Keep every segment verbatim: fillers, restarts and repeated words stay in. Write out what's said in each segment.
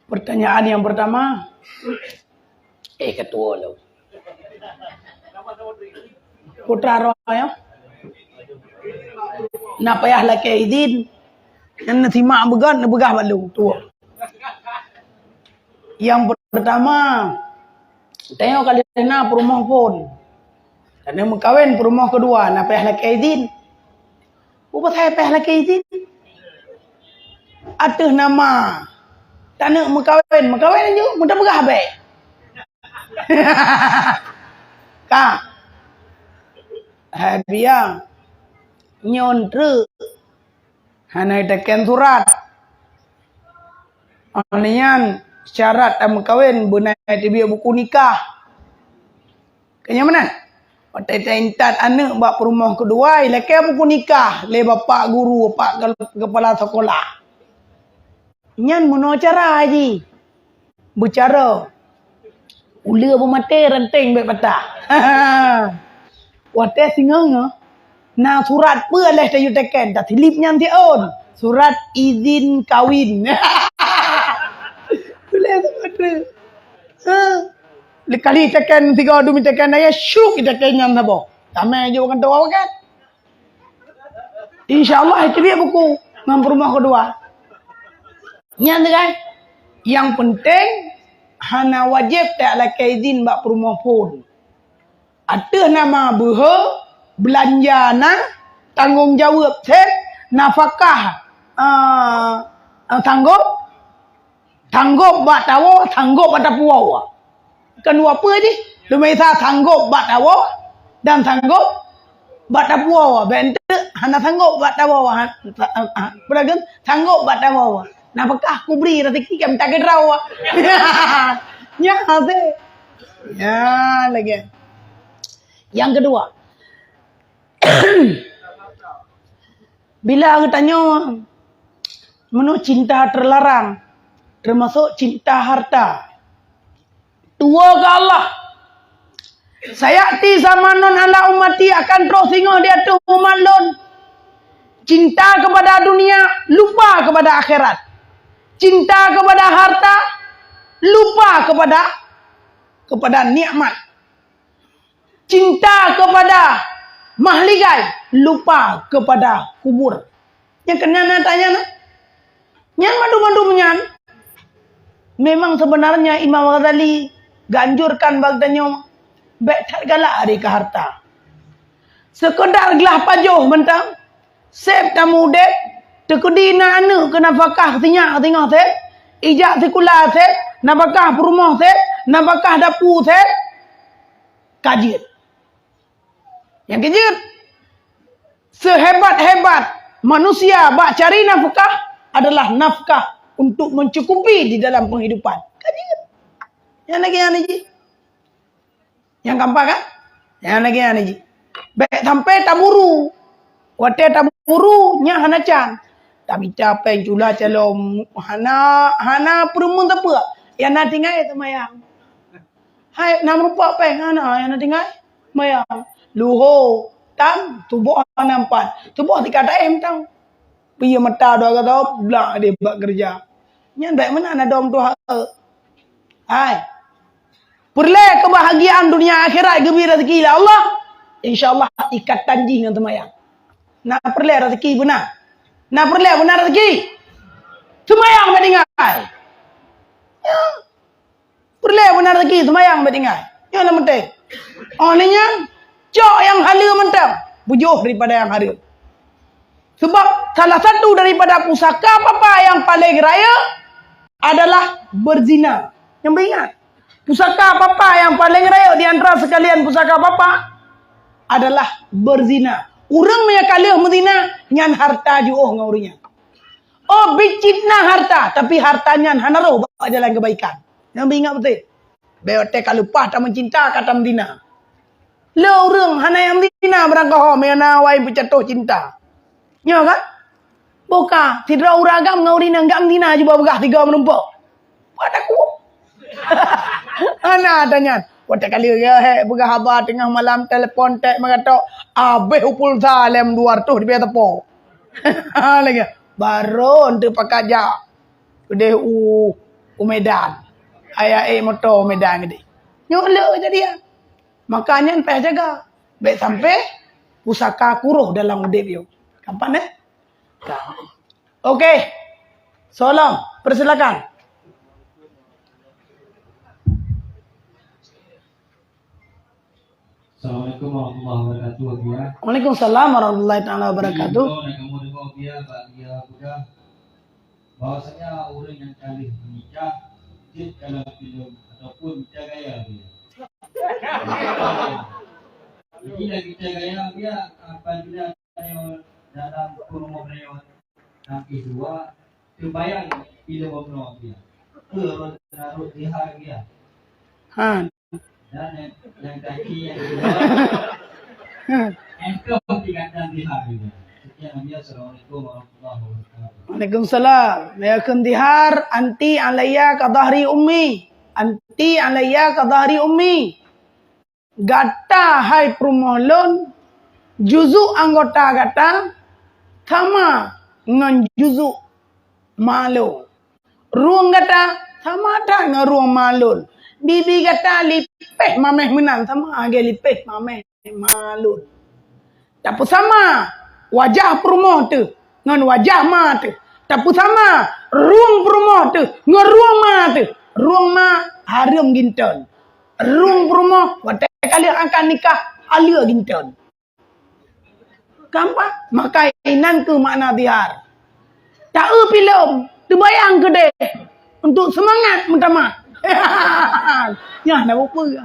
Pertanyaan yang pertama, eh, ketua lo. Putra roh ya. Na payah lakée idin. Nyan na simak beugat, na peugah balu, tuwo. Yang pertama, tanyoe ka lheueh na peurumoh phon. Tanyoe meukawen peurumoh keudua, na payah lakée idin. Peue pasai payah lakée idin? Ateueh nama taneuk meukawen, meukawen ju, meuteumpeugah bèk. Ka. Hai biang. Nyon treuk. Hana iteken surat. Nyan syarat tameukawen beuna teubiet buku nikah. Keu nyan meunan. Watée taintat aneuk bak peurumoh keudua, ilakée buku nikah lé bapak guru, bapak ke-, kepala sekolah. Nyan meunoe cara jih. Beucara. Uleue beumaté, ranteng bèk patah. Watée singoh nyoe, na surat peue lheueh tayue teken, tasilip nyan siôn. Surat izin kawin. Tuléh surat tu. Ha. Lé kali teken sigoe dumi teken ayah syuk teken nyan saboh. Tamé jeuet kantoe awak kan. Insya Allah, itu dia buku ngon peurumoh keudua. Nyan tu kan. Yang penting, hana wajéb talakée izin bak peurumoh phon. Ateueh nama beuhe, beulanja na, tanggong jaweueb seb, nafakah, ah, ah, tanggong, tanggong bak tawoe, tanggong bak tapuwoe. Kan dua peue jih? Leumeh Isa tanggong bak tawoe dan tanggong bak tapuwoe. Bèk enteuk hana tanggong bak tawoe, ha, ha, ha, peue lagèe tanggong bak tawoe. Nafakah kubri raseuki kan mita keu droe. Nyan hase. Nyan lagèe. Yang kedua, bila geutanyoe meunoe cinta terlarang, termasuk cinta harta. Tuwoe keu Allah. Sayati zamanun ala ummati, akan troh singoh di ateueh umat lôn. Cinta kepada dunia, lupa kepada akhirat. Cinta kepada harta, lupa kepada, kepada nikmat. Cinta kepada mahligai, lupa kepada kubur. Nyang keunan na tanya na. Nyan mandum-mandum nyan. Memang sebenarnya Imam Ghazali ganjurkan bak tanyoe bèk that galak dari keu harta. Sekedar glah pajoh mantong, seb tameuudép, teukeudi na aneuk keu nafakah sinyak singoh seb, ijak sikula seb, nafakah peurumoh seb, nafakah dapu seb, ka jeuet. Nyang keujeuet, sehebat-hebat manusia bak cari nafkah adalah nafkah untuk mencukupi di dalam penghidupan. Ka jeuet. Nyang lagèe nyan jih. Nyang gampang kan? Nyang lagèe nyan jih. Bèk sampai taburu. Watèe taburu, nyan hana can. Tamita péng cula calon hana, hana peureumeun sapeue. Nyang na tinggai seumayang. Hai, na meurumpok péng, hana, nyang na tinggai seumayang. Luho, tan, tuboh hana empat. Tuboh tika taém tang. Piye mata dua gadob, blak deh bak keureuja. Nyan bèk meunan na dom tuha. Hai. Peureulèe keubahagiaan dunia akhirat geubri raseuki lé Allah, insya Allah ikatan jih ngon seumayang. Na peureulèe raseuki beuna. Na peureulèe beuna raseuki. Seumayang bèk tinggai. Ya. Peureulèe beuna raseuki, seumayang bèk tinggai. Nyoe nyang penting. Óh lheueh nyan, cok nyang haleue mantong, beujôh daripada nyang hareuem. Sebab salah satu daripada pusaka papa nyang paleng rayeuk adalah beuzina. Nyang beuingat, pusaka papa nyang paleng rayeuk di antara seukalian pusaka papa adalah beuzina. Ureueng nyang ka lheueh meuzina, nyan harta jiôh ngon ureueng nyan. Oh, biet cit na harta, tapi harta nyan hana rôh bak jalan keubaikan. Nyang beuingat beutôi. Bèk watèe ka leupah tameucinta ka tameuzina. Le ureueng hana nyang meuzina barangkaho meunan awai peucatoh cinta. Nyoe kan? Boh ka, sidroe ureueng agam ngon ureueng inong gam meuzina jiba peugah tiga meurumpok. Pada ku. Hana ata nyan. Watèe ka lheueh geuhèk peugah haba teungoh malam telepon tek meugatok, abéh u pulsa lé dua ratus ribèe teupok. Lagèe, barô teupakat jak. Keudeh u u Medan. Ayah ék moto u Medan geude. Nyoe le jadi ya. Maka nyan payah jaga. Bèk sampai pusaka kuroh dalam udép yo. Gampang eh? Ka. Oke. Soalan, persilakan. Assalamualaikum warahmatullahi wabarakatuh, Buya. Waalaikumsalam warahmatullahi taala wabarakatuh. Ini kamu dengar, Buya, bak dia peugah bahwasanya orang yang kali menikah jeuet dalam filem ataupun mita gaya, Buya. Jadi lagi mita gaya, Buya, apabila dalam promo reot sampai dua, terbayang filem Om Nong dia. Ke rot narot dihar dia. Ha. Dan yang, yang kaki yang kedua, engkau tingkatan dihar dia. Sekian, Om Nong. Assalamualaikum warahmatullahi wabarakatuh. Waalaikumsalam. Ya, kheuntihar, anti alaiya ka dhahri ummi. Anti alaiya ka dhahri ummi. Gata hai peurumoh lôn, juzuk anggota gata sama ngon juzuk ma lôn. Rueng gata sama that ngon rueng ma lôn. Bibi gata lipéh mamèh meunan sama lagèe lipéh mamèh ma lôn. Tapeusama wajah peurumoh teuh ngon wajah ma teuh. Tapeusama rueng peurumoh teuh ngon rueng ma teuh. Rueng ma hareuem ginton. Rueng peurumoh watèe ka lheueh angkat nikah, aleue ginton. Gampang. Maka inan keuh makna zihar. Ta-eu filem, teubayang keudeh untuk seumangat meutamah. Nyan na bupeue.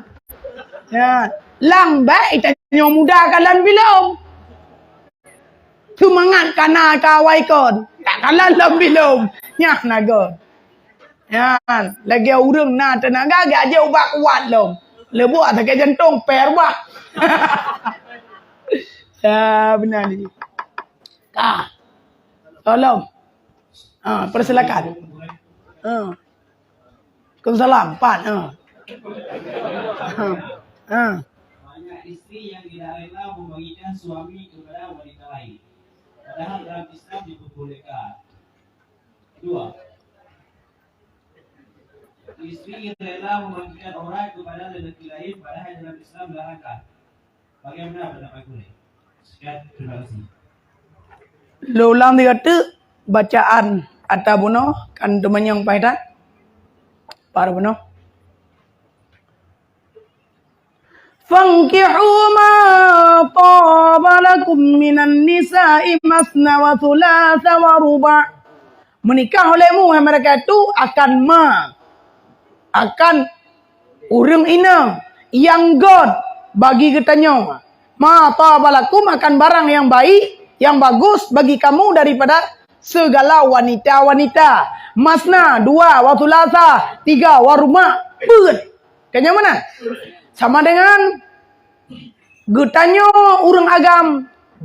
Ya, lam bèk tanyoe muda kalon filem. Seumangat kana ka awai kon. Tak kalon lom filem. Nyan na göt. Nyan, lagèe ureueng na teunaga, geujak ubat kuat lom. Leubuak sakét jantong, pèr bah. Ya, beuna ni. Ka. Tolong. Ha, persilakan. Ha. Waalaikumsalam, Pan. Ha. Ha. Ha. Banyak isteri yang tidak rela membagikan suami kepada wanita lain. Padahal dalam Islam diperbolehkan. Dua. Isteri rela membagikan orang kepada lelaki lain padahal dalam Islam dilarangkan. Bagaimana pendapat gurèe? Sekian, terima kasih. Lôn ulang tiga teuk bacaan ata bunoe kan teumanyong paih that. Para bunoe. Fankihu ma taba lakum minan nisa'i masna wa thulatha wa ruba'. Meunikah olehmu, hai malaikat, akan ma, akan ureueng inong nyang göt bagi geutanyoe. Ma taba lakum, akan barang nyang baik, nyang bagus bagi kamu daripada segala wanita-wanita. Masna, dua, wa thulatha, tiga, wa ruba', peuet. Ka nyan meunan? Sama dengan geutanyoe ureueng agam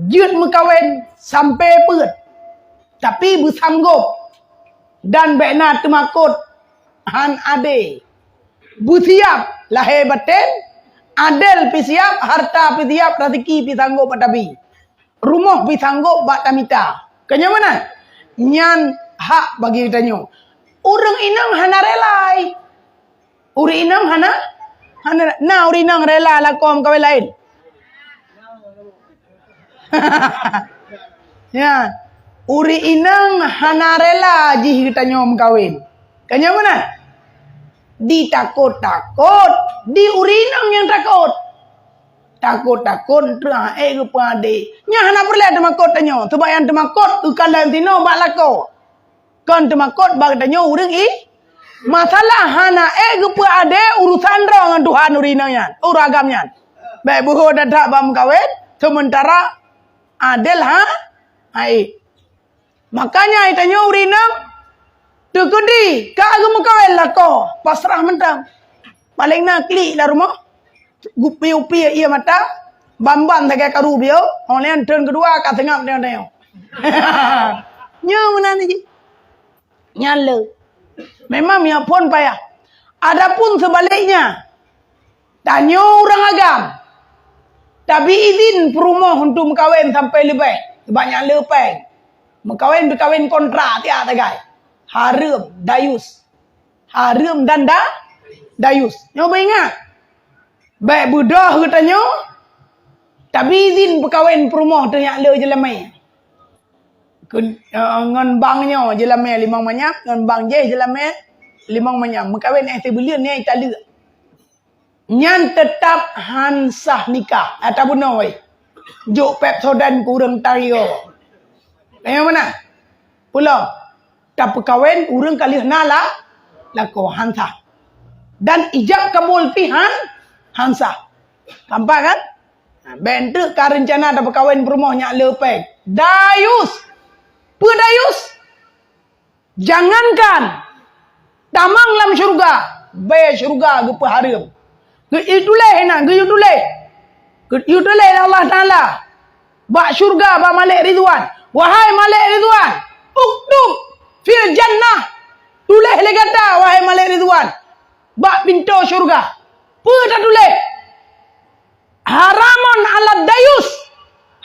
jeuet meukawen sampoe peuet, tapi beusanggôp dan bèk na teumakot han adé. Beusiap lahé batén, adél pih siap, hareuta pih siap, raseuki pih sanggôp batabi. Rumoh pih sanggôp bak tamita. Ka nyan meunan? Nyan hak bagi geutanyoe. Ureueng inong hana rela. Ureueng inong hana, hana, na ureueng inong rela lakoe meukawen laén? Ya. Ureueng inong hana rela jih geutanyoe meukawen. Ka nyan meunan? Ditakot-takot, di ureueng inong nyang takot. Takot-takot, trok han ék geupeuadé. Nyan hana peureulèe teumakot tanyoe. Sabab nyang teumakot keu kalon sinoe bak lakoe. Kon teumakot bak geutanyoe ureueng i. Masalah hana ék geupeuadé urusan droe ngon Tuhan ureueng inong nyan, ureueng agam nyan. Bèk beuhôi that-that bak meukawen, seumeuntara adél ha, ha ék. Makanya tanyoe ureueng inong teukeudi ka geumeukawen lakoe, pasrah mantong. Paleng na klik lam rumoh, gupi-upi ie mata, ban-ban sagai karu biôh, 'oh lheueh thôn keudua ka seungab tanyoe-tanyoe. Nyoe meunan jih. Nyan le. Memang meuphon payah. Adapun sebaliknya, tanyoe ureueng agam, tabi izin peurumoh untuk meukawen sampai leubeh, sabab nyan le péng. Meukawen, meukawen kontra tiak sagai. Hareuem, dayus. Hareuem dan da, dayus. Nyoe beuingat. Bék beudôh geutanyoe, tabi izin peukawen peurumoh teuh nyak le jeulamé. Keu, eh, ngon bang nyoe jeulamé limong manyam, ngon bang jéh jeulamé limong manyam. Meukawen éh sibuleuen nyan taleuek. Nyan teutap han sah nikah. Ata bunoe wai. Jok Pepsodent keu ureuëng tario. Kaya mana? Pulang. Tapeukawen ureuëng ka lheueh na la-, lakoe han sah. Dan ijab kabul pih han, han sah. Kampak kan? Nah, bék enteuk ka reuncana tapeukawen peurumoh nyak le péng. Dayus. Peue dayus? Jangankan tamong lam syeuruga, bée syeuruga geupeuhareuem. Geuyue tuléh na, geuyue tuléh. Geuyue tuléh lé Allah Taala bak syeuruga, bak Malek Ridwan. Wahai Malek Ridwan, uktub fil jannah. Tuléh lé gata, wahai Malek Ridwan, bak pintoe syeuruga. Peue tatuléh? Haramun ala dayus.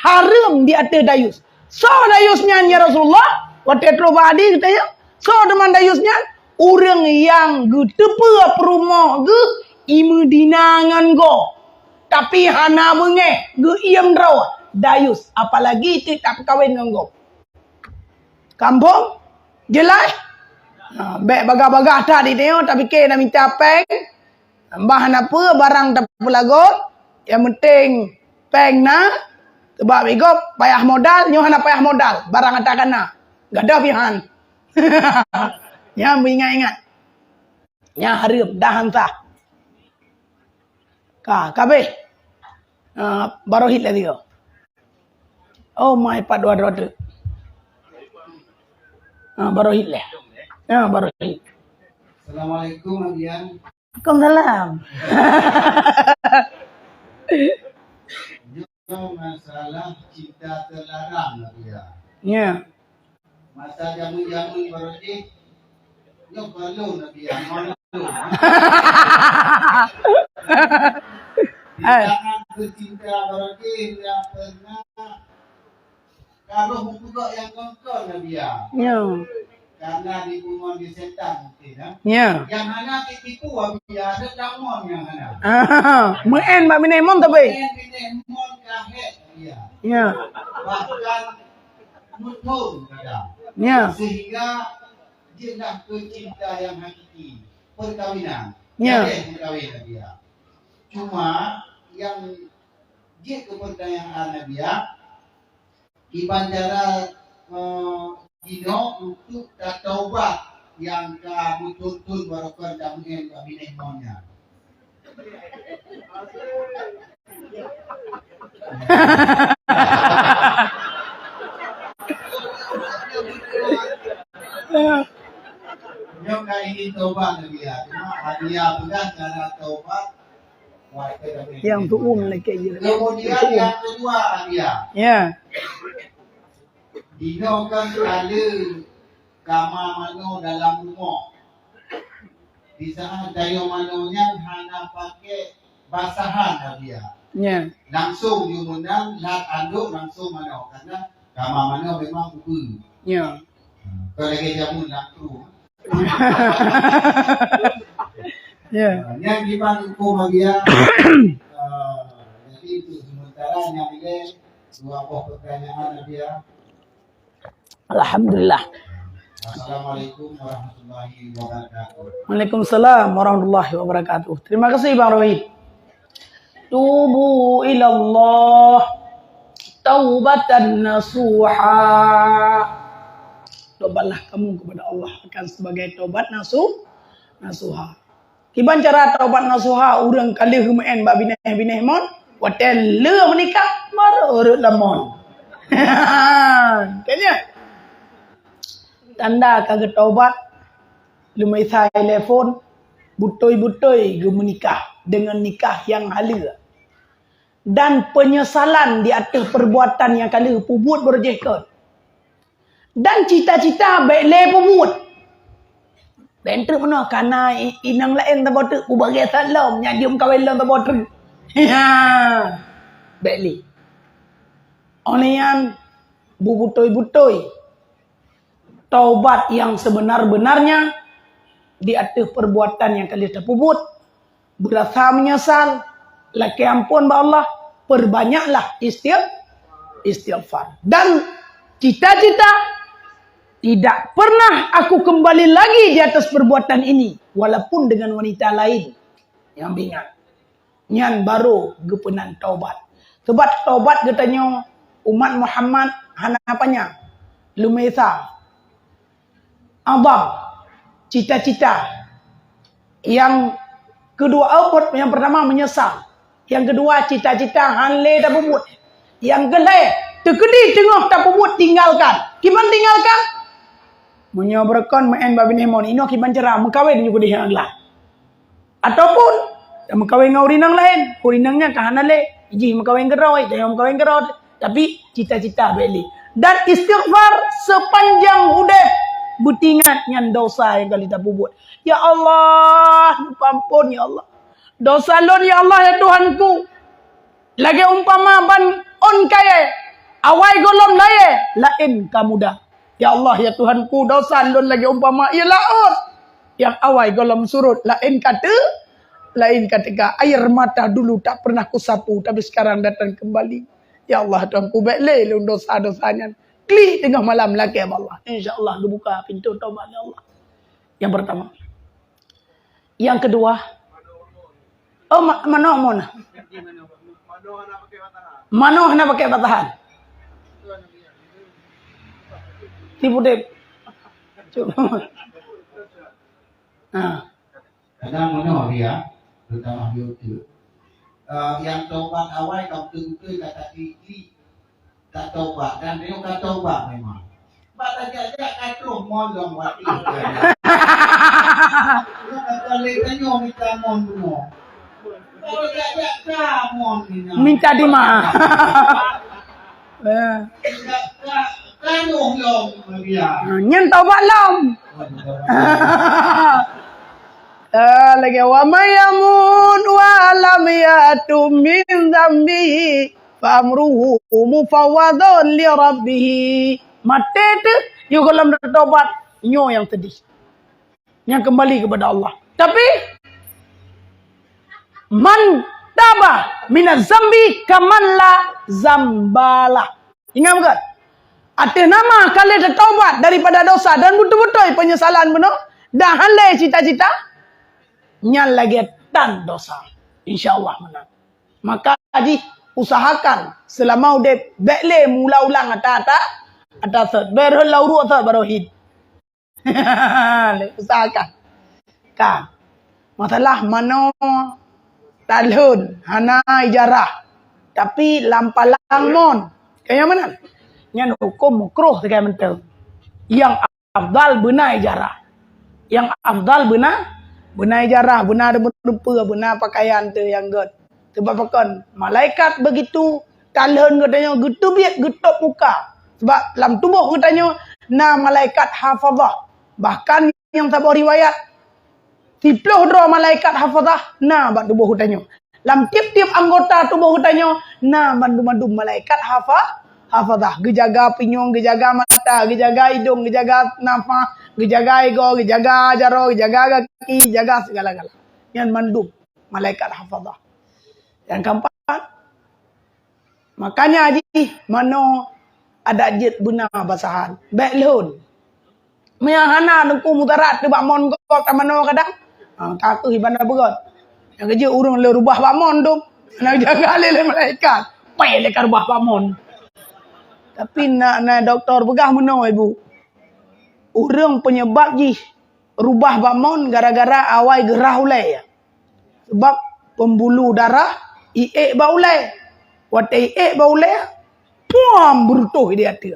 Hareuem di ateueh dayus. Soe dayus nyan, ya Rasulullah? Watée troh bak hadis geutanyong, soe teuma dayus nyan? Ureuëng nyang geuteupeue peurumoh geuh i Madinah ngon gob, tapi hana beungéh, geuiem droe, dayus, apalagi teuk tapeukawen ngon gob. Kampung? Jeulaih? Ha, bék bagah-bagah that di tanyoe, tapike na mita péng. Bah hana peue barang tapeulagot, nyang penting péng na, sebab i gob payah modal, nyoe hana payah modal, barang ata ka na. Gadôh pih han. Nyan beuingat-ingat. Nyan hareuem, dah han sah. Ka, ka habéh. Ah, baroe hit lé tiga. Oh my, pat dua droe teuk. Ah, baroe hit lé. Ah, baroe hit. Assalamualaikum, Abian. Waalaikumsalam. Nyoe masalah cinta terlarang, Abian. Ya. Masa jameun-jameun baroe jih, nyoe ka lôn Abian, ngon lôn. Tindakan peucinta baroe jih nyang pernah ka roh meupeugah nyang kon-kon Abian. Ya. Karena dibungon di setan mungkin, ya. Ya. Nyang hana ditipu Abian, ada tamong nyang hana. Ah, meu'en bak binéh mon tapi. Meu'en binéh mon ka hék Abian. Ya. Bahkan muphom kadang. Ya. Sehingga jeuet lah keu cinta nyang hakiki, perkawinan. Ya. Jadi meukawen Abian. Cuma nyang jeuet keu pertanyaan Abian, kiban cara, eh, jinoe untuk tataubat nyang ka meuthon-thon baroe kon tameu'en bak binéh mon nyan. Nyoe ka ingin tobat Abian. Cuma Abian peugah cara tobat. Nyang tu'um lakée jih. Kemudian yang kedua Abian. Ya. Dinoe kan ada kama manoe dalam rumoh. Di saat tanyoe manoe nyan hana pakai basahan Abian. Ya. Langsung yue meunang lat andok langsung manoe, karena kama manoe memang ubeue. Ya. Kon lagée jameun lam tru. Ya. Nyan kiban huköm Abian. Ah, jadi untuk sementara nyan ilée dua boh pertanyaan Abian. Alhamdulillah. Assalamualaikum warahmatullahi wabarakatuh. Waalaikumsalam warahmatullahi wabarakatuh. Terima kasih Bang Rohit. Tubu ilallah taubatan nasuha. Tobatlah kamu kepada Allah akan sebagai taubat nasu-, nasuha. Kiban cara taubat nasuha ureuëng ka lheueh meu'en bak binéh-binéh mon, watée le meunikah baru rhot lam mon. Kan nyan? Tanda ka geutaubat, leumeuisa i lé phon, beutôi-beutôi geumeunikah deungon nikah nyang haleue. Dan penyesalan di ateueh perbuatan nyang ka lheueh peubuet baroe jih kon. Dan cita-cita bék lé peubuet. Bék treuk meunoe kana i-, inong laén saboh treuk, peubagée that lom nyang jeuem kawen lom saboh treuk. Bék lé. Óh lheueh nyan beutôi-beutôi taubat nyang sebenar-benarnya di ateueh perbuatan nyang ka lheueh tapeubuet, beurasa meunyeusal, lakée amphon bak Allah, perbanyaklah istigh-, istighfar. Dan cita-cita, tidak pernah aku kembali lagi di atas perbuatan ini, walaupun dengan wanita lain. Nyang beuingat. Nyan barô geupeunan taubat. Sabab taubat geutanyoe umat Muhammad hana panyang. Leumé sa. Azam, cita-cita. Nyang keudua, oh, nyang pertama meunyeusal. Nyang keudua, cita-cita han lé tapeubuet. Nyang keulhée, teukeudi teungoh tapeubuet, tinggalkan. Kiban tinggalkan? Meunyoe beureukan meu'en bak binéh mon, inoe kiban cara meukawen nyoe keudeh nyang lam. Ataupun, ya, meukawen ngon ureueng inong laén. Ureueng inong nyan ka hana lé. Jih meukawen keudroe, tanyoe meukawen keudroe. Tapi, cita-cita bék lé. Dan istighfar sepanjang udeb. Beutingat nyan dosa nyang ka lheueh tapeubuet. Ya Allah, neupeuampon, ya Allah. Dosa lôn, ya Allah, ya Tuhanku. Lagée umpama ban ôn kayée, awai gohlom layée, laén ka muda. Ya Allah, ya Tuhanku, dosa lôn lagée umpama ié laôt nyang awai gohlom surot, laén ka teu-, laén ka teuka. Air mata dulu tak pernah kusapu, tapi sekarang datang kembali. Ya Allah, Tuhanku, bék lé lôn dosa-dosa nyan. Klik teungoh malam lakée bak Allah. Insya Allah geubuka pintoe tobat lé Allah. Nyang pertama. Nyang keudua, oh, ma-, manoe mon. Manoe hana pakai patahan. Tipu deb. Ha. Kadang manoe dia, terutama di uteuk. Eh, nyang tobat awai ka beutôi-beutôi ka taklik-klik. Ka tobat, dan nyoe ka tobat memang. Bak tajak-jak ka troh mon lom wati. Nyoe ka lé tanyoe mita mon bunoe. Bak tajak-jak ka mon ni nyoe. Minta di ma. Eh. Ka, ka, ka troh lom dia. Ha, nyan tobat lom. Oh, tobat. Ah, lagée, "Wa may yamut wa lam yatub min dzambihi fa amruhu mufawwadun li rabbih." Maté teuh, yôh gohlom teutobat, nyoe nyang seudeh. Nyang keumbali keupada Allah. Tapi, "Man taba minaz zambi kaman la zambalah." Ingat beugét? Ateueh nama ka lheueh teutobat daripada dosa dan beutôi-beutôi peunyesalan bunoe, dan han lé cita-cita, nyan lagée tan dosa. Insya Allah meunan. Maka jih usahakan seulama udeb bék lé meuulang-ulang ata-ata, ata sot. Bék rhot lam uruek sot baroe hiet. Usahakan. Ka. Masalah manoe talhon hana ijarah, tapi lam palang mon. Kaya mana? Nyan huköm mukruh sagai mantong. Nyang afdal beuna ijarah. Nyang afdal beuna, beuna ijarah, beuna meurupa, beuna pakaian teuh nyang gét. Sabab pakon? Malaikat begitu talhon geutanyoe geuteubiet geutôb muka. Sabab lam tuboh geutanyoe na malaikat hafazah. Bahkan nyang saboh riwayat, siploh droe malaikat hafazah na bak tuboh geutanyoe. Lam tieb-tieb anggota tuboh geutanyoe na mandum-mandum malaikat hafa-, hafazah. Geujaga pinyueng, geujaga mata, geujaga idong, geujaga nafah, geujaga igoe, geujaga jaroe, geujaga gaki, geujaga segala-gala. Nyan mandum malaikat hafazah. Nyang keempat, makanya jih manoe adak jeuet beuna basahan. Bék lhon. Meunyo hana Teungku mudarat teuh bak mon gob ka manoe kadang. Ha, ka kheueh iban beugét. Nyang keujeuet ureueng lé rubah bak mon tu. Hana jaga lé, lé malaikat. Pai lé ka rubah bak mon. Tapi na, na dokto peugah meunoe, Ibu. Ureueng peunyeubab jih rubah bak mon gara-gara awai geurhah ulée. Sabab peumbulu darah iék bak ulée. Watée iék bak ulée, puam, beureutoh di ateueh.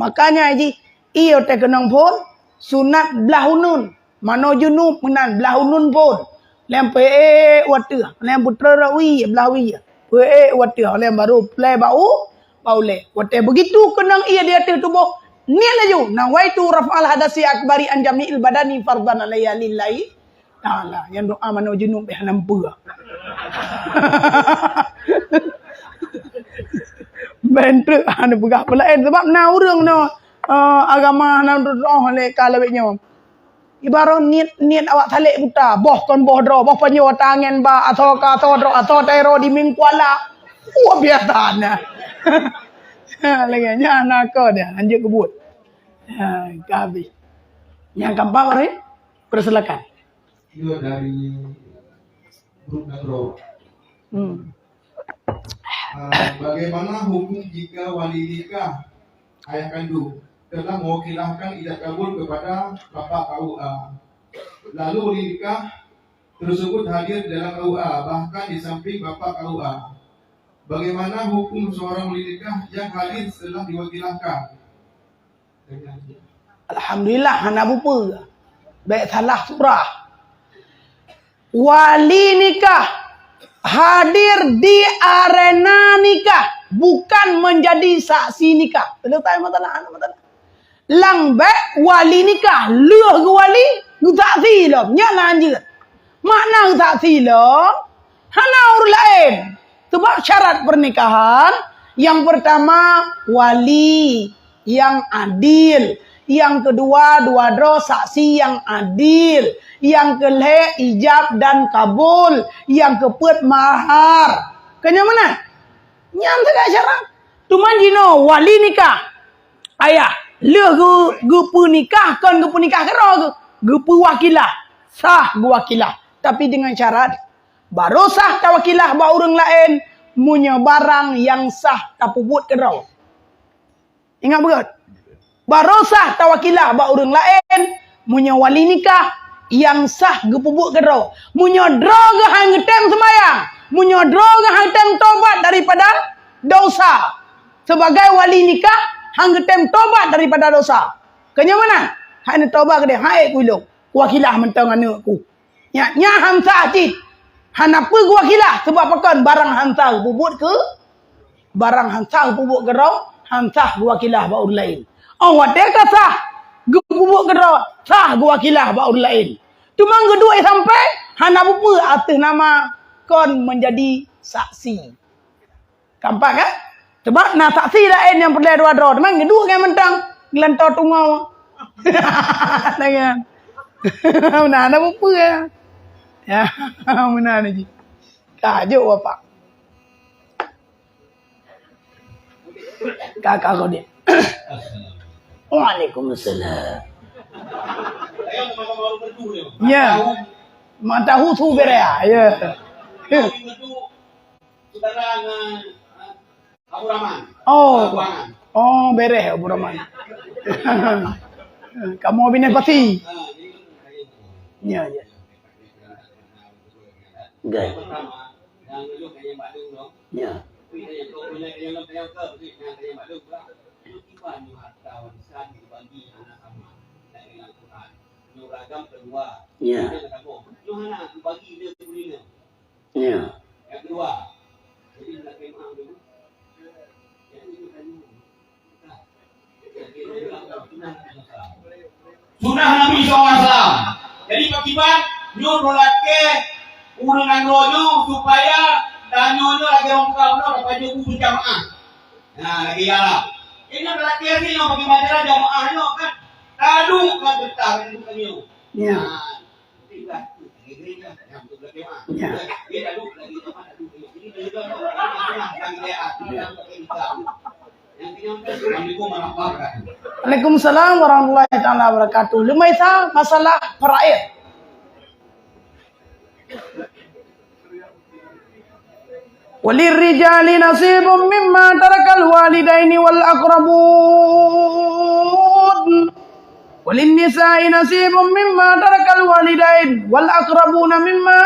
Makanya jih, ié watée keunong phon, sunat blah uneuen. Manoe junub meunan blah uneuen phon. Lem peuék wateueh, lem putroe rawi blah wie. Peuék wateueh, lem barô plée bak u, bak ulée. Watée begitu keunong ié di ateueh tuboh, niet laju, "Nawaitu raf'al hadasi akbari an jami'il badani fardhan alayya lillahi." Ta'ala, nyang doa manoe junub bék hana meupeue. Ban treuk hana peugah peulaén, sabab na ureueng nyoe, eh, agama hana teutoh lé ka lawét nyoe. Ibarat niet, niet awak salek buta, boh kon boh droe, boh panjoe tangen ba, asoe ka asoe droe, asoe tayroe di mingkuala. Wah, biasa na. Lagèe nyan na ko dia, lanjut keu buet. Ha, ka habis. Nyang keempat, Farid, persilakan. Itu dari grup Nagro. Hmm. Ah, bagaimana hukum jika wali nikah ayah kandung telah mewakilahkan ijab kabul kepada Bapak K U A? Lalu wali nikah tersebut hadir dalam K U A, bahkan di samping Bapak K U A. Bagaimana hukum seorang wali nikah yang hadir setelah diwakilahkan? Alhamdulillah, hana bupeue. Bèk salah surah. Wali nikah hadir di arena nikah, bukan menjadi saksi nikah. Selesai masalah, hana masalah. Lang bèk wali nikah, lheueh geuwali, geusaksi lom. Nyan lah hanjeuet. Makna geusaksi lom, hana ureueng laén. Sebab syarat pernikahan, yang pertama, wali yang adil. Yang kedua, dua droe saksi yang adil. Yang kelhèe, ijab dan kabul. Yang keupeuet, mahar. Keu nyan meunan? Nyan sagai syarat. Teuma jinoe wali nikah. Ayah, lheueh geu-, geupeunikah, kon geupeunikah keudroe geu-, geupeuwakilah. Sah geuwakilah. Tapi dengan syarat, barô sah tawakilah bak ureueng laén meunyoe barang nyang sah tapeubuet keudroe. Ingat beugöt. Barô sah tawakilah bak ureueng laén meunyoe wali nikah nyang sah geupeubuet keudroe. Meunyoe droe geuh han geutem seumayang, meunyoe droe geuh han geutem tobat daripada dosa, sebagai wali nikah han geutem tobat daripada dosa. Keu nyan meunan, hai neutobat keudéh, hai ku ilong, wakilah mantong aneuk ku. Nyan, nyan han sah cit. Hana peue geuwakilah, sabab pakon? Barang han sah geupeubuet keu, barang han sah geupeubuet keudroe, han sah geuwakilah bak ureueng laén. Oh, watèe ka sah geupeubuet keudroe, sah geuwakilah bak ureueng laén. Teuma geuduek sampai hana bupeue ateueh nama kon menjadi saksi. Keempat kan? Sebab na saksi laén nyang peureulèe dua droe, teuma geuduek ngon mantong geulantoe tungoe. Lagèe nyan. Meunan na bupeue. Ya, meunan jih. Ka jok bapak. Ka, ka, ka dia. Waalaikumsalam. Ya. Mata khusu bere ya. Ya. Saudara ngan, eh, Abu Rahman. Oh. Abu Rahman. Oh, bereh Abu Rahman. Kamu bini pasti. Ah, jadi, Ya, ya. Yang Gay. Pertama, yang dulu kayak Mak Dung dong. Ya. Tapi yang kau punya, yang, yang, yang kau beli, yang kayak Mak Dung pula. Itu kiban harta warisan dibagi anak sama. Dari Al-Quran. Nuragam kedua. Ya. Dia kata, "Oh, Yohana, bagi dia kuliah." Ya. Yang kedua, jadi nak memang dulu. Sunah Nabi sallallahu alaihi wasallam. Jadi, pakiban nyoe meulakèe ureueng nanggroe nyoe supaya tanyoe nyoe lagèe ureueng muda-muda bak pajoh bu berjamaah. Nah, lagèe ya lah. Ini meulakèe sih nyoe pakiban cara jamaah nyoe kan. Lalu kan betah kan nyoe. Ya. Nah, Ya. Waalaikumsalam warahmatullahi taala wabarakatuh. Leumai sa masalah faraid. Walirrijali nasibum mimma tarakal walidaini wal aqrabun. Walinnisa'i nasibum mimma tarakal walidain wal aqrabuna mimma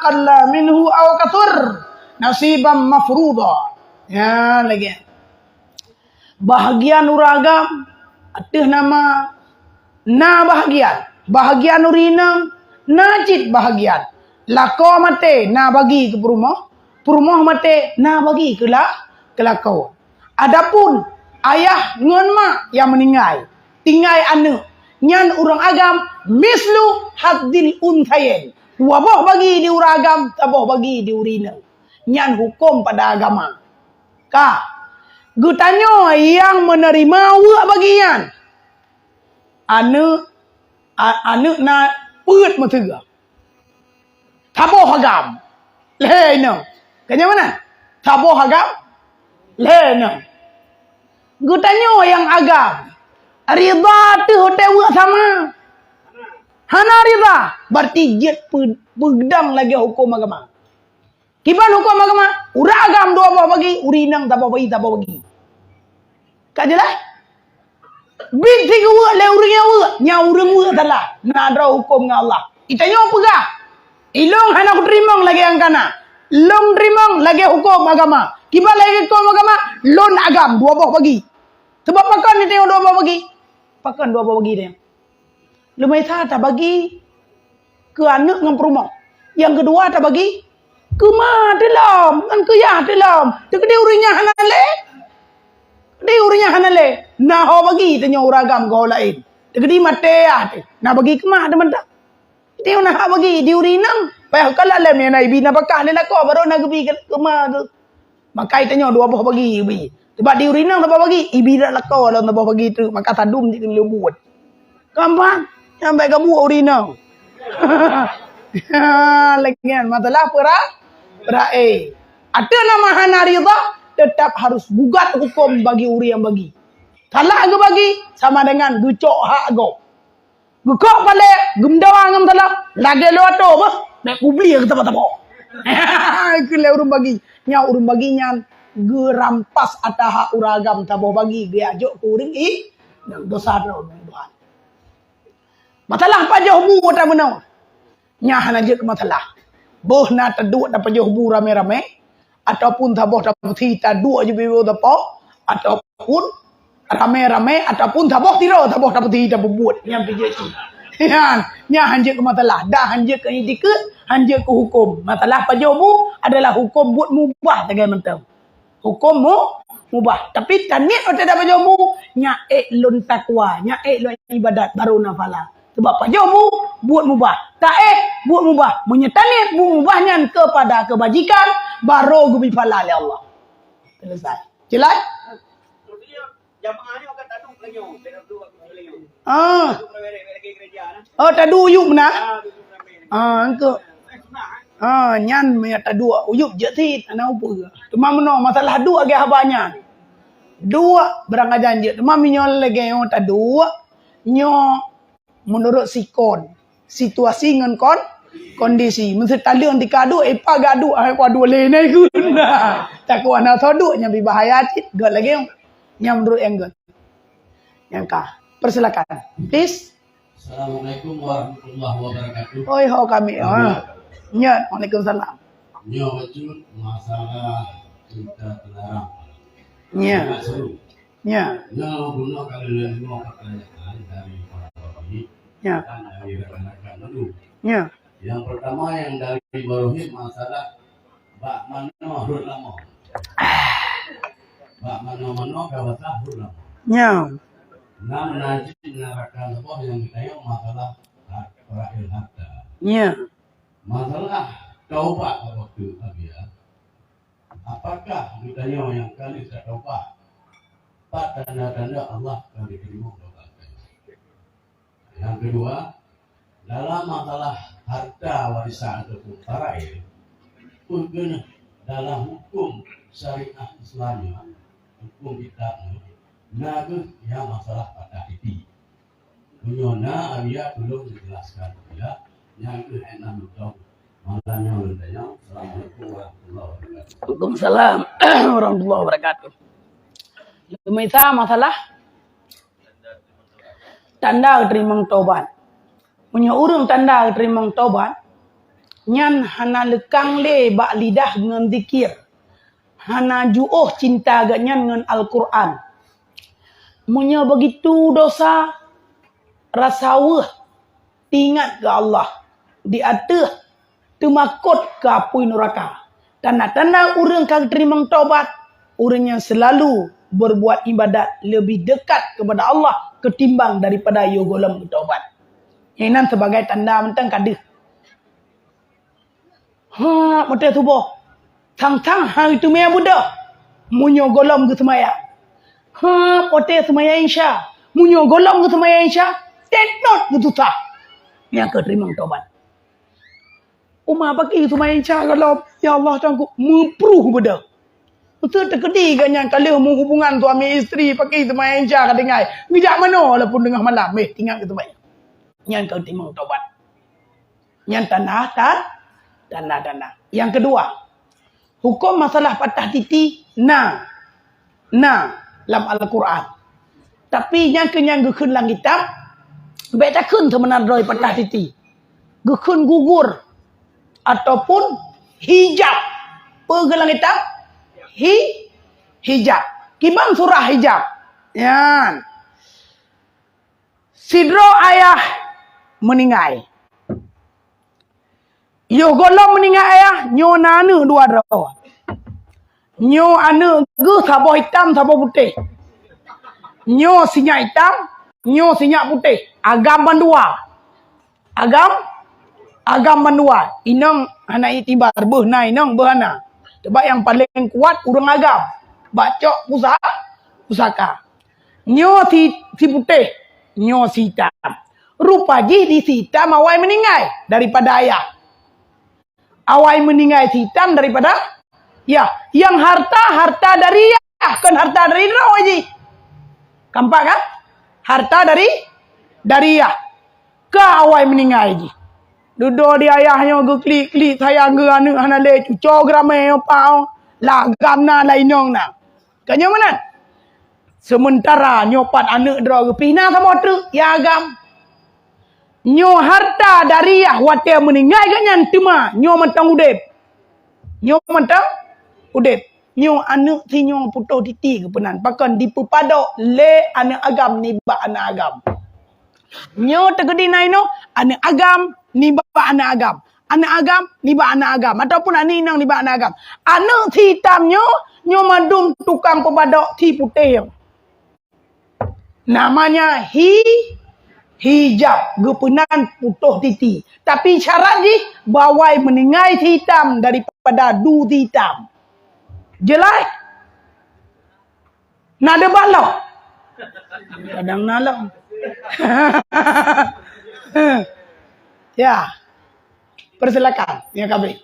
qalla minhu aw katsur. Nasibam mafruḍa. Ya, lagèe. Bahagian ureueng agam ateueh nama na bahagian. Bahagian ureueng inong na cit bahagian. Lakoe maté na bagi keu peurumoh, peurumoh maté na bagi keu la-, keu lakoe. Adapun ayah ngon mak nyang meuninggai, tinggai aneuk, nyan ureueng agam mislu hadzil untsayain. Dua boh bagi di ureueng agam, saboh bagi di ureueng inong. Nyan huköm pada agama. Ka. Geutanyoe nyang meuneurima weuek bagi nyan. Aneuk, A-, aneuk na peuet meusigoe. Saboh agam. Lhèe inong. Ka nyan meunan? Saboh agam. Lhèe inong. Geutanyoe nyang agam. Ridha teuh watèe weuek sama. Hana ridha. Berarti jeuet peu-, peudong lagèe hukôm agama. Kiban hukôm agama, ureueng agam dua boh bagi, ureueng inong saboh bagi, saboh bagi. Ka jeulaih? Bit si geuweuek lé ureueng nyang weuek, nyang ureueng weuek salah. Na droe hukôm ngon Allah. Geutanyoe peugah, "Ilôn hana kuteurimong lagèe nyang kana. Lôn teurimong lagèe hukôm agama." Kiban lagèe hukôm agama, lôn agam dua boh bagi. Sabab pakon geutanyoe dua boh bagi? Pakon dua boh bagi geutanyoe? Leumah sa tabagi keu aneuk ngon peurumoh. Nyang keudua tabagi keu ma teuh lom ngon keu yah teuh lom. Teukeudi ureueng nyan hana lé. Di ureueng nyan hana lé. Na ho bagi tanyoe ureueng agam keu ho laén. Teukeudi maté yah teuh. Na bagi keu ma teuh mantong. Di na hak bagi di ureueng inong. Payah kalon lé, na ibi nafakah lé lakoe, barô na geubi keu ma teuh. Maka geutanyoe dua boh bagi geubi. Sabab di ureueng inong saboh bagi, ibi dak lakoe lom saboh bagi treuk, maka sadum cit keuneuk buet. Gampang. Nyang bèk gabuek ureueng inong. Lagèe nyan, masalah peura-, peurae. Ateueh nama hana ridha, teutap harus gugat hukôm bagi ureueng nyang bagi. Salah geubagi, sama dengan geucok hak gob. Geukok palèe, geumeudawa ngon salah, lagèe lôn atô beuh, bèk kubli keu taba-taba. Keu lé ureueng bagi. Nyan ureueng bagi nyan geurampas ata hak ureueng agam saboh bagi, geujak jok keu ureueng i, nyan dosa droe ngon Tuhan. Masalah pajoh bu ata meunoe. Nyan hana jeuet keu masalah. Boh na taduek tapajoh bu ramé-ramé, ataupun saboh tapeusi taduek jibeubaih sapo, ataupun ramé-ramé, ataupun saboh sidroe saboh tapeusi tapeubuet nyang pijeuet cit. Nyan, nyan hanjeuet keu masalah. Dah hanjeuet keu iktikeut, hanjeuet keu hukôm. Masalah pajoh bu adalah hukôm buet mubah sagai mantong. Hukôm mu-, mubah. Tapi taniet watèe tapajoh bu, nyan ék lôn takwa, nyan ék lôn ibadat, baru na pahala. Sabab pajoh bu, buet mubah. Taéh, buet mubah. Meunyoe taniet buet mubah nyan keupada keubajikan, barô geubri pahala lé Allah. Selesai. Jelas? Ah. Oh, taduek u yup meunan? Ah, engkau. Ah, nyan meunyo taduek u yup jeuet cit, hana peue. Cuma meunoe masalah duek lagèe haba nyan. Duek barang ajan jeuet. Cuma meunyo lagèe nyoe taduek, nyoe meunurot sikon, situasi ngon kon-, kondisi. Meuseuti taleueng tika duek, eh, paga duek, hai, paduek lé nai gun. Takut hana soe duek, nyan bi bahaya cit, göt lagèe nyoe. Nyan meunurot nyang göt. Nyang ka. Persilakan. Please. Assalamualaikum warahmatullahi wabarakatuh. Oi, ho kami. Ha. Nyan, waalaikumsalam. Nyoe bacut masalah cinta terlarang. Nyan. Sangat seru. Nyan. Nyoe guna kali lima pertanyaan dari para rakyat. Nyan. Dan dari rakan-rakan dulu. Nyan. Yang pertama yang dari Ibrahim masalah bak manoe rhot lamoe. Bak manoe-manoe ka basah rhot lamoe. Nyan. Nah, meunajik meunarakan saboh nyang geutanyong masalah hat-, peurakhir harta. Nyan. Masalah taubat waktu Abia. Apakah geutanyong nyang ka lheueh tataubat? Pat tanda-tanda Allah ka geuteurimong taubat geutanyoe? Nyang keudua, dalam masalah harta warisan ataupun faraid, peue keuneuk dalam huköm syariat Islam nyoe, huköm kitab nyoe, na kheueh nyang masalah patah titi. Meunyoe na, Abiya tulông jeulaskan Abiya, nyang kheueh enam beutôi. Malam nyoe lôn tanyong. Assalamualaikum warahmatullahi wabarakatuh. Waalaikumsalam warahmatullahi wabarakatuh. Pemirsa, masalah tanda geuteurimong tobat. Meunyoe ureuëng tanda geuteurimong tobat, nyan hana leukang lé bak lidah ngon zikir, hana jiôh cinta geuhnyan ngon Al-Qur'an. Meunyoe beugitu dosa, rasa weueh teuingat keu Allah di ateueh teumakot keu apui nuraka. Tanda-tanda ureuëng ka geuteurimong tobat, ureuëng nyang seulalu beurbuat iébadat leubeh deukat keupada Allah keutimbang daripada yoh gohlom geutobat. Nyan inan sibagai tanda mantong ka deuh. Ha, watée suboh. Sang-sang hai teumé beudôh. Meunyoe gohlom geuseumayang. Ha, watée seumayang Isya. Meunyoe gohlom geuseumayang Isya, Deungon geususah. Nyang keu teurimong tobat. Uma pakri seumayang Isya gohlom, "Ya Allah, Tuhanku," meupruh beudôh. Meuseu teukeudi geuh nyan ka lheueh meuhubungan suami istri pakri seumayang Isya ka tinggai. Geujak manoe walaupun teungoh malam, eh, ingat keu seumayang. Nyan keu teurimong tobat. Nyan tanda, ta-, tanda-tanda. Nyang keudua, huköm masalah patah titi na, na lam Al-Quran. Tapi nyang keu nyang geukheun lam kitab, bèk takheun seubeuna droe patah titi. Geukheun gugur ataupun hijab. Peue geukheun lam kitab? Hi-, hijab. Kiban surah hijab. Nyan. Sidroe ayah meuninggai. Yoh gohlom meuninggai ayah, nyoe na aneuk dua droe. Nyoe aneuk geuh saboh itam, saboh putéh. Nyoe sinyak itam, nyoe sinyak putéh. Agam bandua. Agam, agam bandua. Inong hana iktibar, beuh na inong, beuh hana. Sebab nyang paleng kuat ureueng agam. Bak cok pusa-, pusaka. Nyoe si, si putéh, nyoe si itam. Rupa jih di si itam awai meuninggai daripada ayah. Awai meuninggai si itam daripada, ya, nyang harta, harta dari yah, kon harta dari droe jih. Kampak kan? Harta dari, dari yah. Ka awai meuninggai jih. Dudoe di ayah nyoe geuklik-klik sayang geuh aneuk hana lé cuco geuramé nyoe pao. Lah agam na, lah inong na. Ka nyoe meunan. Seumeuntara nyoe pat aneuk droe geuh pih na saboh treuk, ya agam. Nyoe harta dari yah watèe meuninggai geuh nyan teuma nyoe mantong udép. Nyoe mantong udép. Nyoe aneuk sinyoe putôh titi geupeunan. Pakon dipeupadok lé aneuk agam nibak aneuk agam. Nyoe teukeudi na inoe aneuk agam nibak aneuk agam. Aneuk agam nibak aneuk agam. Ataupun aneuk inong nibak aneuk agam. Aneuk si itam nyoe, nyoe mandum tukang peupadok si putéh nyoe. Namanya hi-, hijab, geupeunan putôh titi. Tapi syarat jih, bawai meuninggai si itam daripada du si itam. Jeulaih? Na debat lom? Kadang na lom. Ya. Persilakan, ya, Kabir.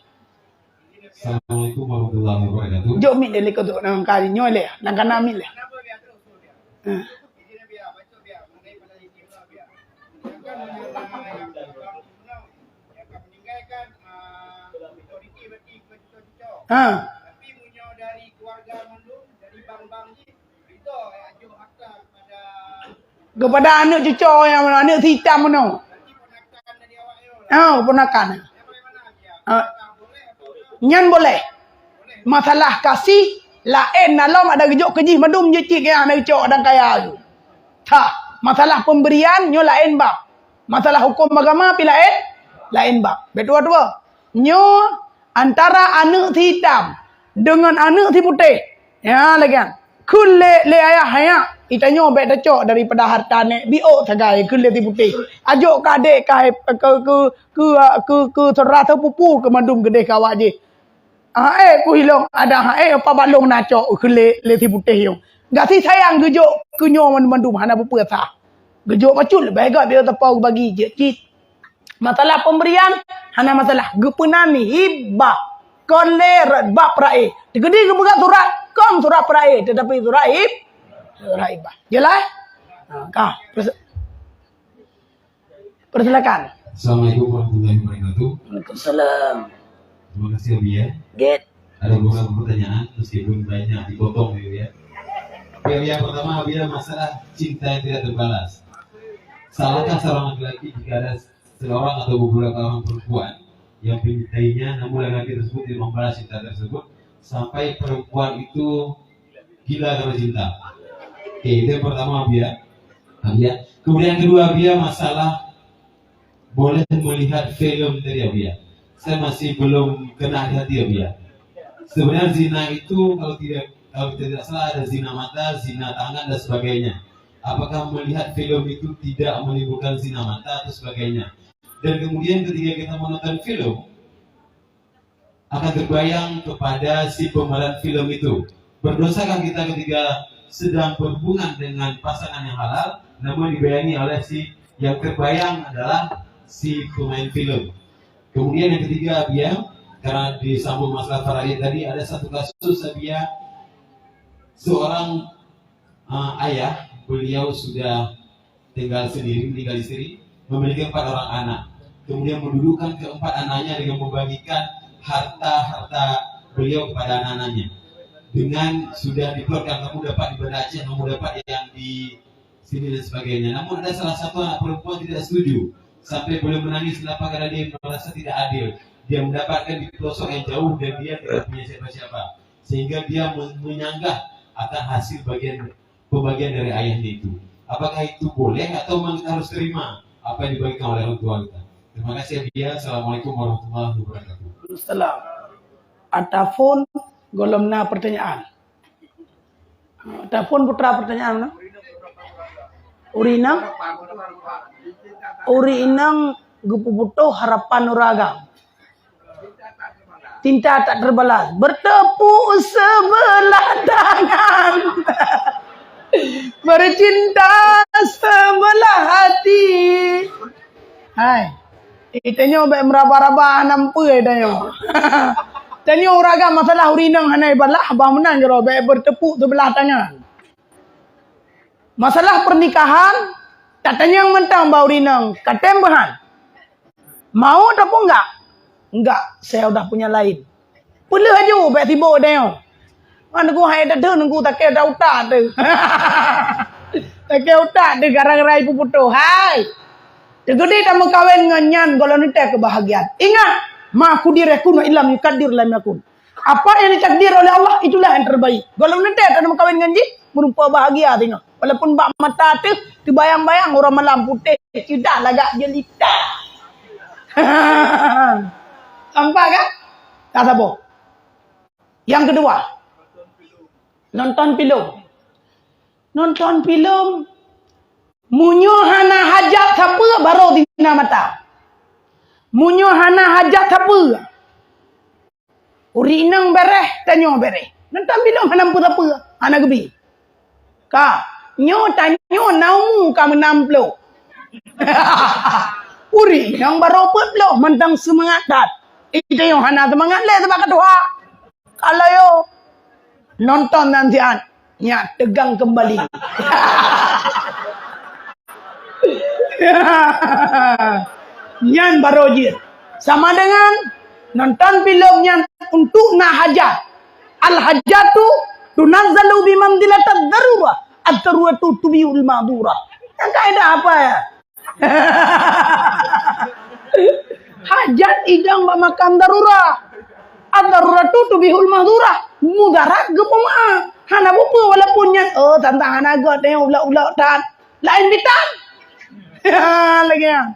Assalamualaikum warahmatullahi wabarakatuh. Jok mik deh, likot tu, nang kali nyoe leh, nang kana mik leh. Ha. Ha. Kepada aneuk cuco nyang mana? Aneuk si itam mana? Oh, ponakan. Ah, nyan boleh. Masalah kasih laén na lom ada geujok keu jih mandum jeuet cit keu aneuk cuco dan kaya tu. Tha, masalah pemberian nyoe laén bab. Masalah huköm agama pi laén, laén bab. Betul-betul. Nyoe antara aneuk si itam deungon aneuk si putéh. Ya, lagèe nyan. Kheun lé, lé ayah, "Ayah, geutanyoe bèk tacok daripada harta nèk biôk sagai," kheun lé si putéh. "Ajok keu adék, keu, keu, keu, keu, keu syedara sepupu keu mandum keudéh keu awak jih." "Hai, kuh ilong ada hai, apa balong na cok," kheun lé, lé si putéh nyoe. Gasi sayang geujok keu nyoe mandum-mandum hana peue-peue sah. Geujok bacut leubeh gèt biôk tapau bagi jeuet cit. Masalah pemberian, hana masalah. Geupeunan hibah. Kon lé rat bab ra'i. Teukeudi geupeugah surat, kon surat pera'i, tetapi surat hib-, surat hibah. Jeulaih? Ha, ka. Pers-, persilakan. Assalamualaikum warahmatullahi wabarakatuh. Waalaikumsalam. Terima kasih, Abi, ya. Get. Ada beberapa pertanyaan, meskipun banyak dipotong, ya. Oke, yang pertama, Abi, ya, masalah cinta yang tidak terbalas. Salahkah seorang laki-laki jika ada seorang atau beberapa orang perempuan yang mencintainya, namun laki-laki tersebut tidak membalas cinta tersebut sampai perempuan itu gila karena cinta? Oke, itu yang pertama, Abi, ya. Abi, ya. Kemudian kedua, Abi, ya, masalah boleh melihat film tadi, Abi, ya. Saya masih belum kena hati, Abi, ya. Sebenarnya zina itu kalau tidak, kalau tidak salah ada zina mata, zina tangan dan sebagainya. Apakah melihat film itu tidak menimbulkan zina mata atau sebagainya? Dan kemudian ketika kita menonton film, akan terbayang kepada si pemeran film itu. Berdosakah kita ketika sedang berhubungan dengan pasangan yang halal, namun dibayangi oleh si Yang terbayang adalah si pemain film. Kemudian yang ketiga, Bia, karena disambung masalah Faraid tadi, ada satu kasus, Bia, seorang, uh, ayah, beliau sudah tinggal sendiri, meninggal istri, memiliki empat orang anak. Kemudian mendudukkan keempat anaknya dengan membagikan harta-harta beliau kepada anak-anaknya. Dengan sudah diplotkan, kamu dapat di Banda Aceh, kamu dapat yang di sini dan sebagainya. Namun ada salah satu anak perempuan tidak setuju. Sampai boleh menangis, kenapa? Karena dia merasa tidak adil. Dia mendapatkan di pelosok yang jauh dan dia tidak punya siapa-siapa. Sehingga dia men-, menyanggah akan hasil bagian, pembagian dari ayahnya itu. Apakah itu boleh atau memang kita harus terima apa yang diberikan oleh orang tua kita? Terima kasih, Bia. Assalamualaikum warahmatullahi wabarakatuh. Salam. Ataupun golom na pertanyaan. Ataupun putra pertanyaan na? Ureueng inong, ureueng inong geupeuputoh harapan ureueng agam. Cinta tak terbalas. Bertepuk sebelah tangan. Bercinta sebelah hati. Hai. Eh, tanyoe bèk meuraba-raba hana meupeue tanyoe. Tanyoe ureueng agam masalah ureueng inong hana ibalah, bah meunan jaroe bèk bertepuk sebelah tangan. Masalah pernikahan, tatanyong mantong bak ureueng inong, ka tem beuhan. Mau ataupun enggak? Enggak, saya udah punya lain. Peuleueh aju, bèk sibok tanyoe. Ngon teungku hai that teungku takée utak teuh. Takée utak teuh gara-gara ibu putôh. Hai. Teukeudi tameukawen ngon nyan gohlom teuh kebahagiaan. Ingat, ma qudira yakunu illam yuqaddir lam yakun. Apa yang ditakdir oleh Allah, itulah yang terbaik. Gohlom teuh tameukawen ngon jih, meurumpok bahagia singoh. Walaupun bak mata teuh teubayang-bayang uroe malam putéh ceudah lagak jelita. Nampak kan? Ka saboh. Yang kedua, nonton filem. Nonton filem, meunyoe hana hajat sapeue, barô zina mata. Meunyoe hana hajat sapeue, ureueng inong bèrèh, tanyoe bèrèh. Nonton filem hana peue-peue, hana geubi. Ka, nyoe tanyoe na umu ka meunam ploh. Ureueng inong barô peuet ploh, mantong seumangat that. Tanyoe hana seumangat lé, sabab ka tuha. Kalau yo nonton nan siat, nyak tegang kembali. Nyan barô jeuet. Sama dengan nonton filem nyan untuk na hajat. Al-hajatu tunazzalu bimanzilatad darurah. Ad-daruratu tubihul mahzurah. Nyan kaidah apa ya? Hajat idong bak makam darurah. Ad-daruratu tubihul mahzurah. Mudarat geupeumaaf. Hana bupeue walaupun nyan, oh, tantang hana göt, eh, ulok-ulok tan. Laén bitan. Lagèe nyan.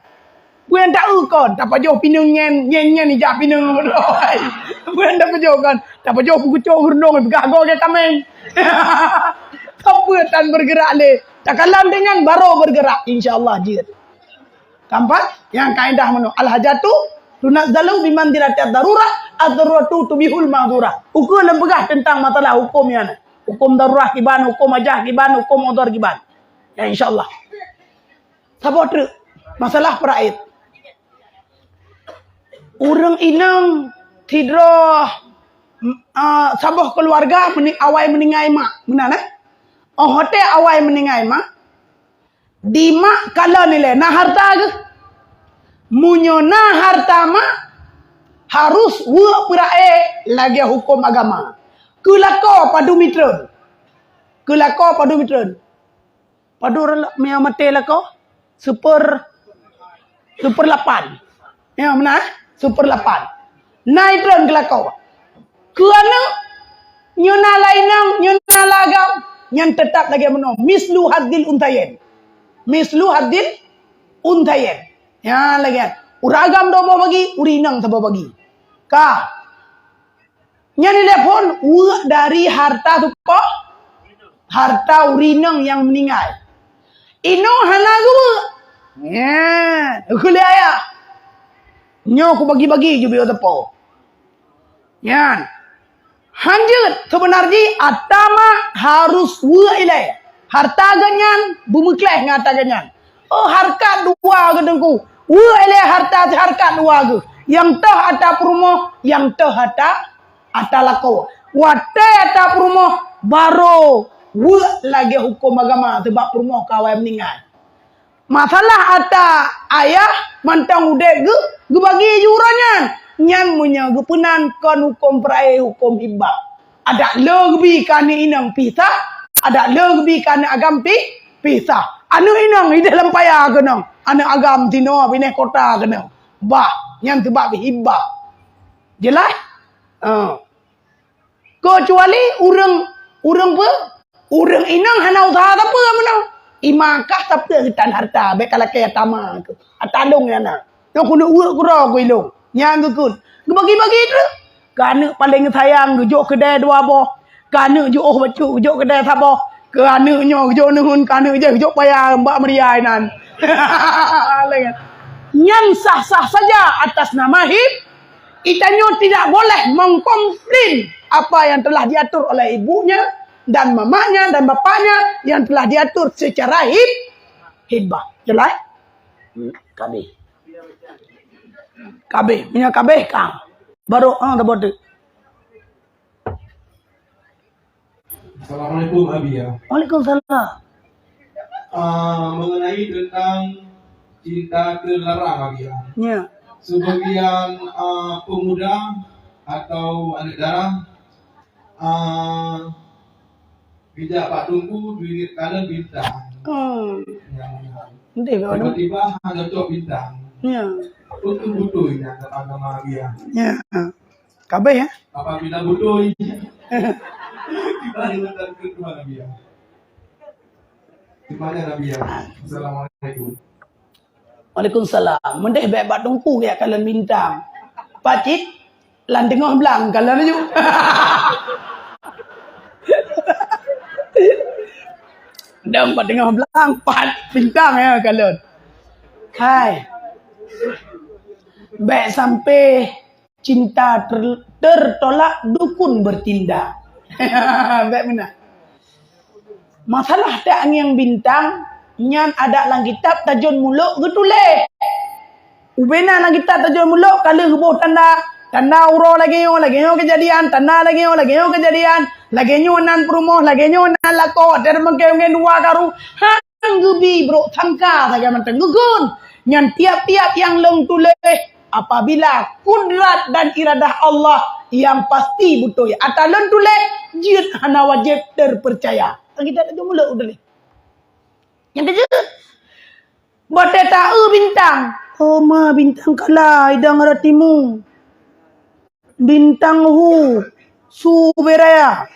Peue nyang taeu kon, tapajoh pineung nyan, nyan, nyan ijak pineung. Peue nyang tapajoh kon, tapajoh peukucok geurundong, peugah goe keu kaméng. Tapeue tan bergerak lé. Takalon deungon barô bergerak, insya Allah jeuet. Keempat, nyang kaidah meunoe, al-hajatu tunazzalu bimanzilatid darurah, ad-daruratu tubihul mahzurah. Ukeue lôn peugah teuntang masalah huköm nyan. Huköm darurah kiban, huköm hajat kiban, huköm udhur kiban. Ya, insya Allah. Saboh treuk masalah peuraét. Ureueng inong sidroe, m-, a, saboh keuluwarga meuni-, awai meuninggai mak, meunan, eh? Óh watèe awai meuninggai mak, di mak kalon ilèe na harta geuh. Meunyoe na harta mak, harus weuek peuraét lagèe huköm agama. Keu lakoe padum itreun. Keu lakoe padum itreun. Padum ureueng la-, meunyo maté lakoe? Seper-, seperlapan. Ya, meunan, eh? Seperlapan. Na itreun keu lakoe. Keu aneuk, nyoe na lagèe inong, nyoe na lagèe agam, nyan teutap lagèe meunoe. Mislu hadzil untsayain. Mislu hadzil untsayain. Ya, lagèe nyan. Ureueng agam dua boh bagi, ureueng inong saboh bagi. Ka. Nyan ilèe phôn weuek dari harta tupo, harta ureueng inong nyang meuninggai. Inong hana geuweuek. Nyan, keu lé ayah. Nyoe kubagi-bagi jubeuet tupo. Nyan. Han jeuet, seubeuna jih ata mak harus weuek ilèe. Harta geuh nyan beumeukleh ngon ata geuh nyan. hareukat dua geuh Teungku. Weuek ilée hareuta sihareukat dua geuh. Nyang toh ata peurumoh, nyang toh ata, ata lakoe. Watée ata peurumoh, barô weuek lagée huköm agama, sabab peurumoh ka awai meuninggai. Masalah ata ayah mantong udeb geuh, geubagi ju uroe nyan. Nyan meunyoe geupeunan kon huköm peurakhé, huköm hibah. Adak le geubi keu aneuk inong pisah, adak le geubi keu aneuk agam pi-, pisah. Aneuk inong ideh lam paya keunong, aneuk agam sinoe binéh kota keunong. Bah, nyan sabab hibah. Jeulaih? Ha. Keucuali ureuëng, ureuëng peue? Ureuëng inong hana useuha sapeue meunoe. Imakah sapeue geutan hareuta, bék ka lakée tama keuh. Ata lôn nyang na. Nyoe keuneuk weuek keudroe keu ilôn. Nyang geukheun. Geubagi-bagi treuk. Keu aneuk paleng sayang geujok keudée dua boh. Keu aneuk jiôh bacut geujok keudée saboh. Keu aneuk nyoe geujok neuheun, keu aneuk jih geujok paya bak meuria inan. Nyan sah-sah saja atas nama hib-, Itanyoe tidak boleh mengkomplain apa yang telah diatur oleh ibunya dan mamanya dan bapaknya yang telah diatur secara hib-, hibah. Jelas? Hmm, kabeh. Kabeh. Meunyoe kabeh ka. Baru, ah, tabot tu. Assalamualaikum, Abi, ya. Waalaikumsalam. Ah, mengenai tentang cinta terlarang, Abi, ya. Ya. Sebagian, ah, pemuda atau anak dara, ah, bijak bak Teungku duit kalon bintang. Hmm. Ya, ya. Tiba-tiba hana cocok bintang. Ya. Betul-betul ingat agama, Abi, ya. Ya. Kabeh, ya? Apabila beutôi, kita diletakkan Tuhan Nabi, ya. Di mana Nabi, ya? Assalamualaikum. Waalaikumsalam. Meudeh bék bak Teungku gét kalon bintang. Pacit, lam teungoh blang kalon laju. Dan bak teungoh blang, pat bintang ya kalon. Hai. Bék sampai cinta ter-, tertolak dukun bertindak. Bék meunan. Masalah tangieng bintang nyan adak lam kitab Tajul Muluk geutuléh. Ubena lam kitab Tajul Muluk ka lheueh geuboh tanda, tanda uroe lagée nyoe, lagée nyoe keujadian, tanda lagée nyoe, lagée nyoe keujadian, lagée nyoe nan peurumoh, lagée nyoe nan lakoe, dan mungken-mungken dua karu. Ha, geubi brok sangka sagai mantong geukheun. Nyan tiap-tiap nyang lôn tuléh apabila kudrat dan iradah Allah nyang pasti beutôi ata lôn tuléh, jeuet hana wajéb terpeucaya. Kita tak jumpa lôn tuléh. Nyang keujeuet, batée taeu bintang. Oh ma bintang kala idang ratimu. Bintang hu, su beu raya.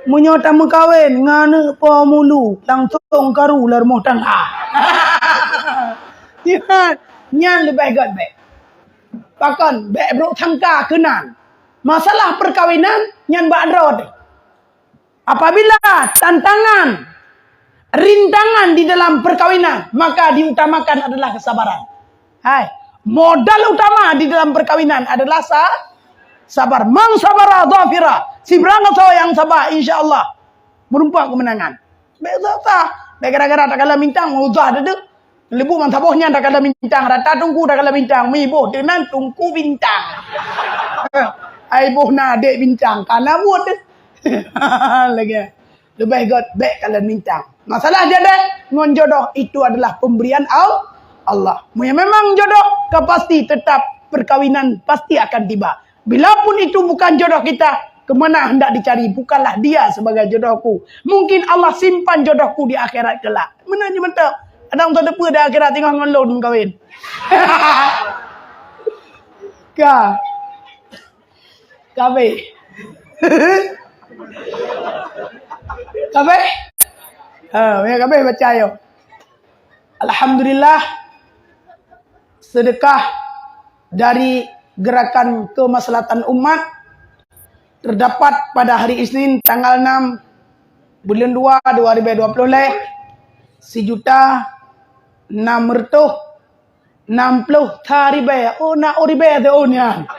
Meunyoe tameukawen ngon aneuk po mulu, langsong karu lam rumoh tangga. Nyan, nyan leubeh gét bék. Pakon bék brok sangka keunan. Masalah peukawinan nyan bak droe teuh. Apabila tantangan, rintangan di dalam perkawinan, maka diutamakan adalah kesabaran. Hai, modal utama di dalam perkawinan adalah sa-, sabar. Man sabara dhafira. Sibarang soe nyang sabar, insya Allah, meureumpok keumeunangan. Bék susah. Bék gara-gara takalon bintang, susah teuk. Leubeh mantong boh nyan takalon bintang, rata Teungku takalon bintang, mi boh teunan Teungku bintang. Ai boh na adék bintang, ka na buet deh. Lagée leubeh gét bék kalon bintang. Masalah jodoh ngon jodoh itu adalah pemberian Al-, Allah. Meunyoe memang jodoh, ka pasti tetap perkawinan pasti akan tiba. Bilapun itu bukan jodoh kita, kemana hendak dicari, bukanlah dia sebagai jodohku. Mungkin Allah simpan jodohku di akhirat kelak. Meunan jih mantong. Kadang teudeue di akhirat teungoh ngon lôn kawin. Ka. Kabeh. Kabeh? Ha, ya kabeh baca yo. Alhamdulillah, sedekah dari Gerakan Kemaslahatan Umat terdapat pada hari Isnin tanggal enam bulan dua dua ribu dua puluh leh, sijuta enam reutôh enam ploh sa ribée. Oh, na oh ribée teuh oh nyan.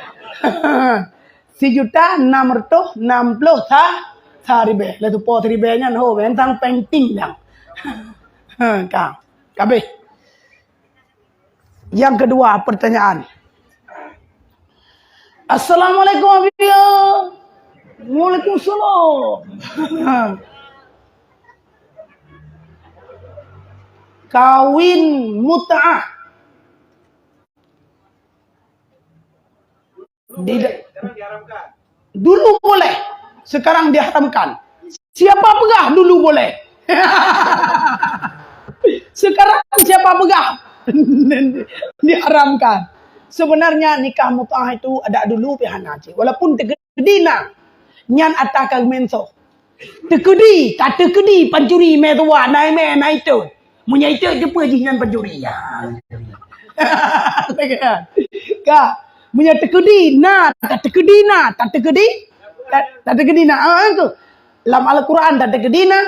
Sijuta enam reutôh enam ploh sa, sa ribée. Lheueh tupo siribée nyan ho, bentang penting nyan. Ha, ka. Kabeh. Yang kedua pertanyaan. Assalamualaikum, Abiya. Waalaikumsalam. Kawin mut'ah. Di, dulu boleh, sekarang diharamkan. Siapa peugah dulu boleh? Sekarang siapa peugah? Diharamkan. Sebenarnya nikah mut'ah itu ada dulu pih hana cit. Walaupun teukeudi na, nyan ata ka geumenso. Teukeudi, tateukeudi pancuri mé tuan, nai mé, nai teuk. Meunyoe teuk, teupeue jih nyan pancuri. Ya. Ka, meunyoe teukeudi na, tateukeudi na, tateukeudi, ta-, tateukeudi na. Ah, tu. Lam Al-Quran tateukeudi na,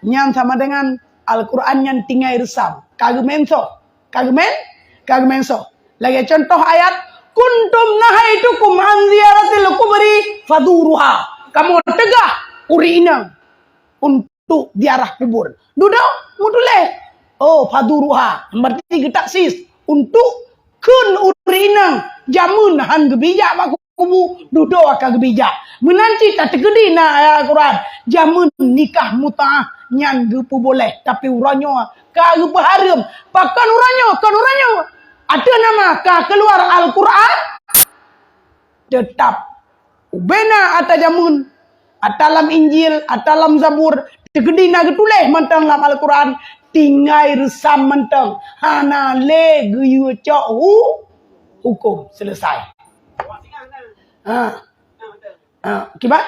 nyan sama dengan Al-Quran nyan tinggai reusam. Ka geumenso. Ka geumen-, ka geumenso. Lagée contoh ayat, "Kuntum nahaitukum an ziyaratil quburi fazuruha." Kamoe teugah ureuëng inong untuk ziarah kubur. Dudoe meutuléh, "Oh, fazuruha." Berarti geutaksis untuk kheun ureuëng inong jameun han geubijak bak kubu, dudoe ka geubijak. Meunan cit tateukeudi na ayat Al-Quran, jameun nikah mut'ah nyan geupeuboleh, tapi uroe nyoe ka geupeuhareuem. Pakon uroe nyoe? Kon uroe nyoe. Ateueh nama ka keuluar Al-Quran, teutap ubena ata jameun, ata lam Injil, ata lam Zabur, teukeudi na geutuléh mantong lam Al-Quran, tinggai reusam mantong, hana lé geuyue cok hu-, huköm. Selesai. Ha. Ha, kiban?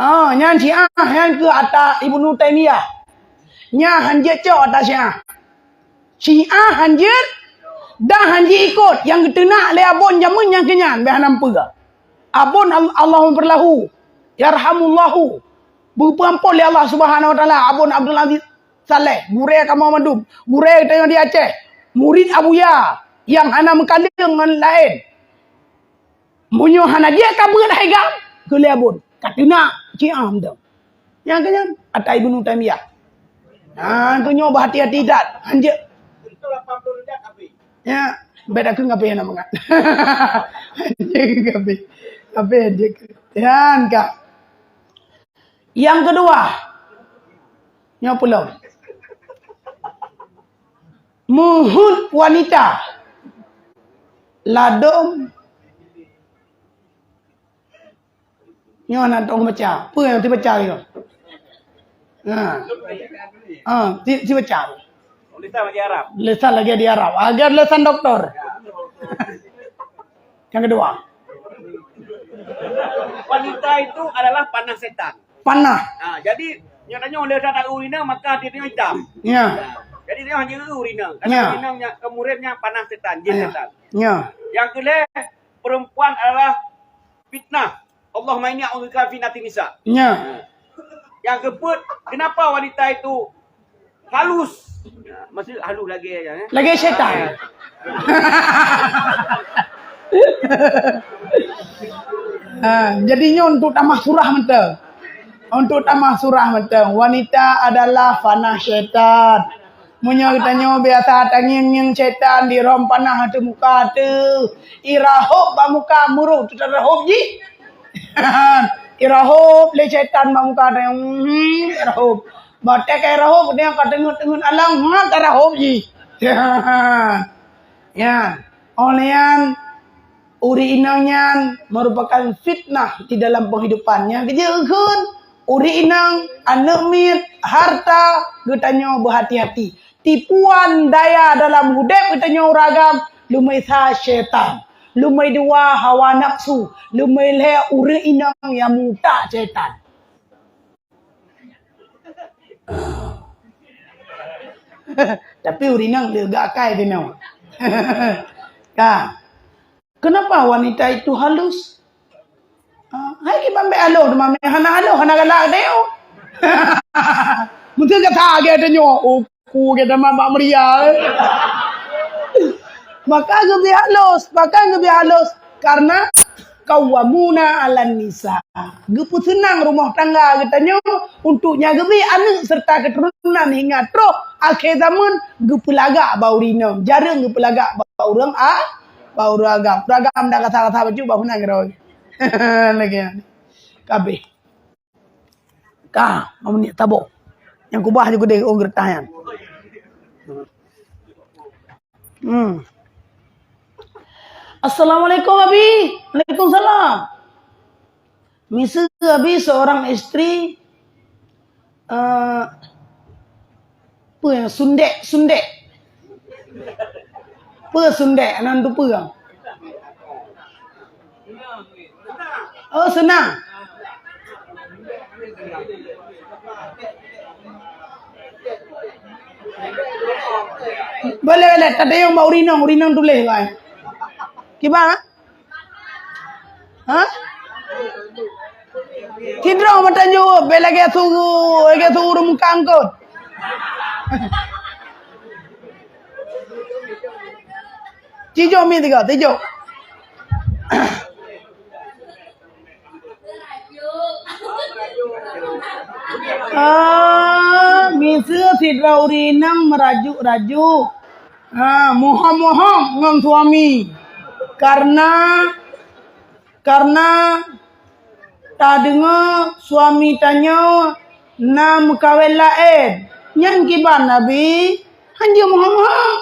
Ah, nyan Syiah, nyan keu ata Ibnu Taimiyah. Nyan han jeuet cok ata Syiah. Syiah han jeuet, dan han jiikot nyang geuteunak lé abon jameun nyang keunyan, beh hana peue. Abon Al-, Allahumma lahu, yarhamullahu. Beupeuampon lé Allah Subhanahu wa Taala, abon Abdul Aziz Saleh, gurée kamoe mandum, gurée geutanyoe di Aceh, murit Abuya nyang hana meukaleueng ngon laén. Meunyoe hana jeuet ka beuet hai gam, keu lé abon, ka teunak Syiah mantong. Nyang keunyan, ata Ibnu Taimiyah. Ha, keu nyoe beuhati-hati that. Hanjeuet. Ya, beda keu ngapi hana mangat. Hanjeuet ngapi. Ngapi hanjeuet. Yan ka. Yang kedua. Nyoe pulang. Meuheuet wanita ladôm. Nyoe na tong baca. Peue nyang sibaca nyoe? Ha. Ha, si, sibaca. Lisan lagèe Arab. Lisan lagèe di Arab. Agar lisan doktor. Yang kedua. Wanita itu adalah panah setan. Panah. Ha, jadi, nyoe tanyoe lé that ureueng inong, maka dia tengok hitam. Ya. Ha, jadi, dia hanya ureueng inong. Karena ureueng inong nya, kemudiannya panah setan, jin setan. Ya. Yang kedua, perempuan adalah fitnah. Allahumma inni a'udzubika min fitnatin nisa. Ya. Ha. Yang keempat, kenapa wanita itu halus. Maksud halus lagi ya, eh? Lagèe syaitan. Ha, jadi nyoe untuk tamah surah mantong. Untuk tamah surah mantong. Wanita adalah panah syaitan. Meunyoe geutanyoe biasa tangieng-ngieng syaitan di rom panah ateueh muka teuh. Irahop bak muka meuruh teuh tarahop jih. Irahop lé syaitan bak muka teuh. Hmm, irahop. Batée ka irahop, dia ka teungeut-teungeut alang, ha, tarahop jih. Ya. Oleh nyan, ureueng inong nyan merupakan fitnah di dalam penghidupan. Nyang keujeuet kheun, ureueng inong, aneuk miet, harta, geutanyoe beuhati-hati. Tipuan daya dalam udeb geutanyoe ureueng agam, leumoi sa syaitan. Leumoi dua hawa nafsu, leumoi lhée ureueng inong nyang meuutak syaitan. Tapi ureueng inong le gak akai teunoe. Ka. Kenapa wanita itu halus? Ah, hai kiban bèk halôh teuma, hana halôh, hana galak teuh. Mungkin kata agak teuh nyoe, oh, ku ke teuma bak meuria. Maka geubri halôh, maka geubri halôh karena qawwamuna 'alan nisa. Geupeuseunang rumoh tangga geutanyoe untuk nyan geubri aneuk serta keuturonan hingga troh akhé zaman geupeulagak bak ureueng inong. Jareueng geupeulagak bak ureueng a-, bak ureueng agam. Ureueng agam dak rasa-rasa bacut bak meunan keudroe. Lagèe nyan. Ka abéh. Ka, meuniet saboh. Nyang kubah ju keudeh ôn geureutah nyan. Hmm. Assalamualaikum, Abi. Waalaikumsalam. Miseue Abi seorang istri, eh, peue nyang sundek-sundek? Peue sundek? Hana teupeue. Oh, seunang. Boleh, boleh. Tatayong bak urinong, urinong tuléh, bang. Kiban? Ha? Sidroe meutanyoe, bèk lagèe su, lagèe su ureueng meuka eungkôt. Sijok mi tiga, sijok. Ah, miseue sidroe ureueng inong meurajuk-rajuk. Ah, mohom-mohom ngon suami. Karena, karena tadeungoe suami tanyoe na meukawen laén. Nyan kiban, Abi? Hanjeuet mohom-mohom.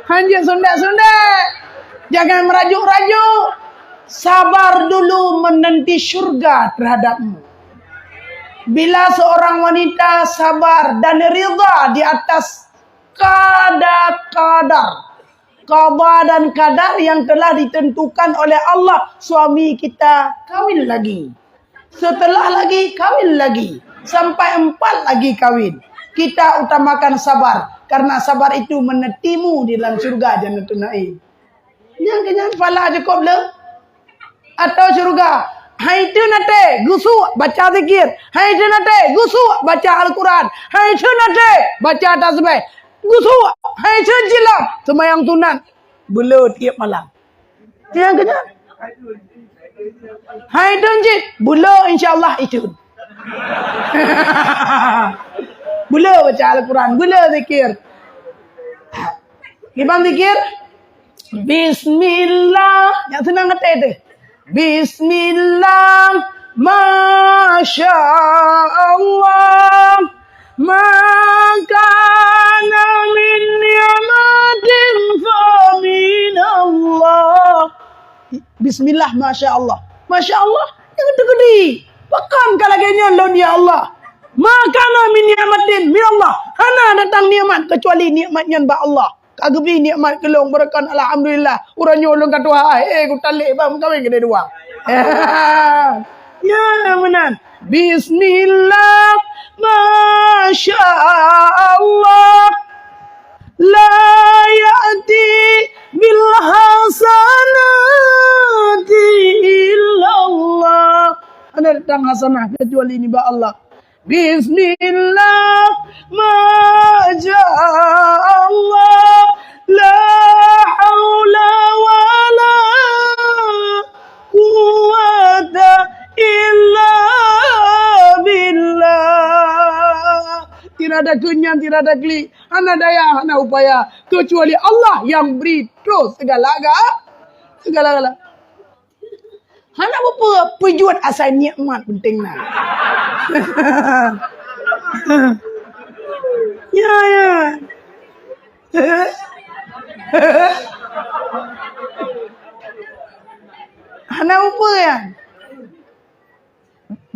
Hanjeuet sundek-sundek. Jangan merajuk-rajuk. Sabar dulu menanti syurga terhadapmu. Bila seorang wanita sabar dan ridha di atas kada-kadar, qada dan qadar yang telah ditentukan oleh Allah, suami kita kawin lagi. Setelah lagi, kawin lagi. Sampai empat lagi kawin. Kita utamakan sabar, karena sabar itu menantimu di dalam syurga Jannatun Naim. Nyang keunyan phala cukôp le atau syurga. Hai teun até, geusuek, baca zikir. Hai teun até, geusuek, baca Al-Quran. Hai teun até, baca tasbih. Geusuek, hai teun cilom, seumayang sunat. Beulo tiep malam. Nyang keunyan. Hai teun cit, beulo insya Allah iteun. Beulo baca Al-Quran, beulo zikir. Kiban zikir? Bismillah. Nyang seunang até teuh. Bismillah. Masya Allah. Ma kana min ni'matin fa minallah. Bismillah, masya Allah. Masya Allah, nyang teukeudi. Pakon ka lagèe nyan lôn, ya Allah? Ma kana min ni'matin min Allah. Hana datang nikmat kecuali nikmat nyan bak Allah. Ka geubri nikmat keu lôn, beureukat, alhamdulillah. Uroe nyoe lôn ka tuha, eh, kutalek bang meukawen keudeh dua. Ya, meunan. Bismillah, masya Allah. La ya'ti bil hasanati illallah. Hana datang hasanah kecuali nibak Allah. Bismillah, masya Allah, la haula wala quwwata illa billah. Tidak ada keunyan, tidak ada klik, hana daya, hana upaya, kecuali Allah yang bri terus segala ga-, segala-gala. Hana peue-peue, peujeuet asai nikmat penting na. Ya, ya. Hana peue-peue ya.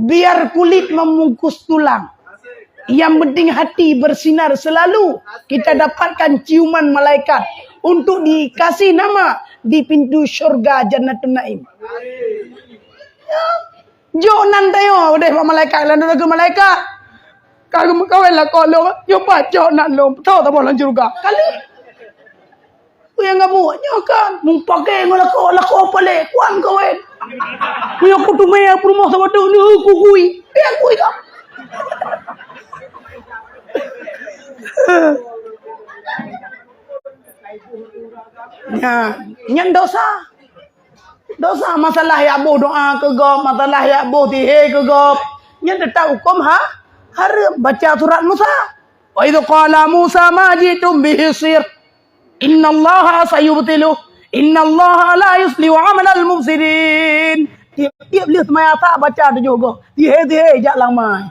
Biar kulit membungkus tulang. Yang penting hati bersinar selalu. Kita dapatkan ciuman malaikat untuk dikasih nama di pintu syurga Jannatun Naim. Ya. Jok nan tanyoe udeh bak malaikat, lalu lagèe malaikat. Ka geumeukawen lakoe lôn, nyoe pacok nan lôn, tho saboh lam syurga. Kali. Peue nyang gabuek nyoe kan, mupakè ngon lakoe, lakoe palek, kuan kawen. Meunyoe kuteumé peurumoh saboh teuk, nyoe kukui. Pian kui ka. Nyan, nyan dosa. Dosa masalah jak boh doa keu gob, masalah jak boh sihé keu gob. Nyan teutap huköm ha, hareuem. Baca surat Musa. "Wa idz qala Musa ma ji'tum bihi sir. Innallaha sayubtiluh. Innallaha la yuslihu amalal mufsidin." Tiep-tiep lheueh seumayang Asar baca tujoh gob. Sihé-sihé jak lam mai.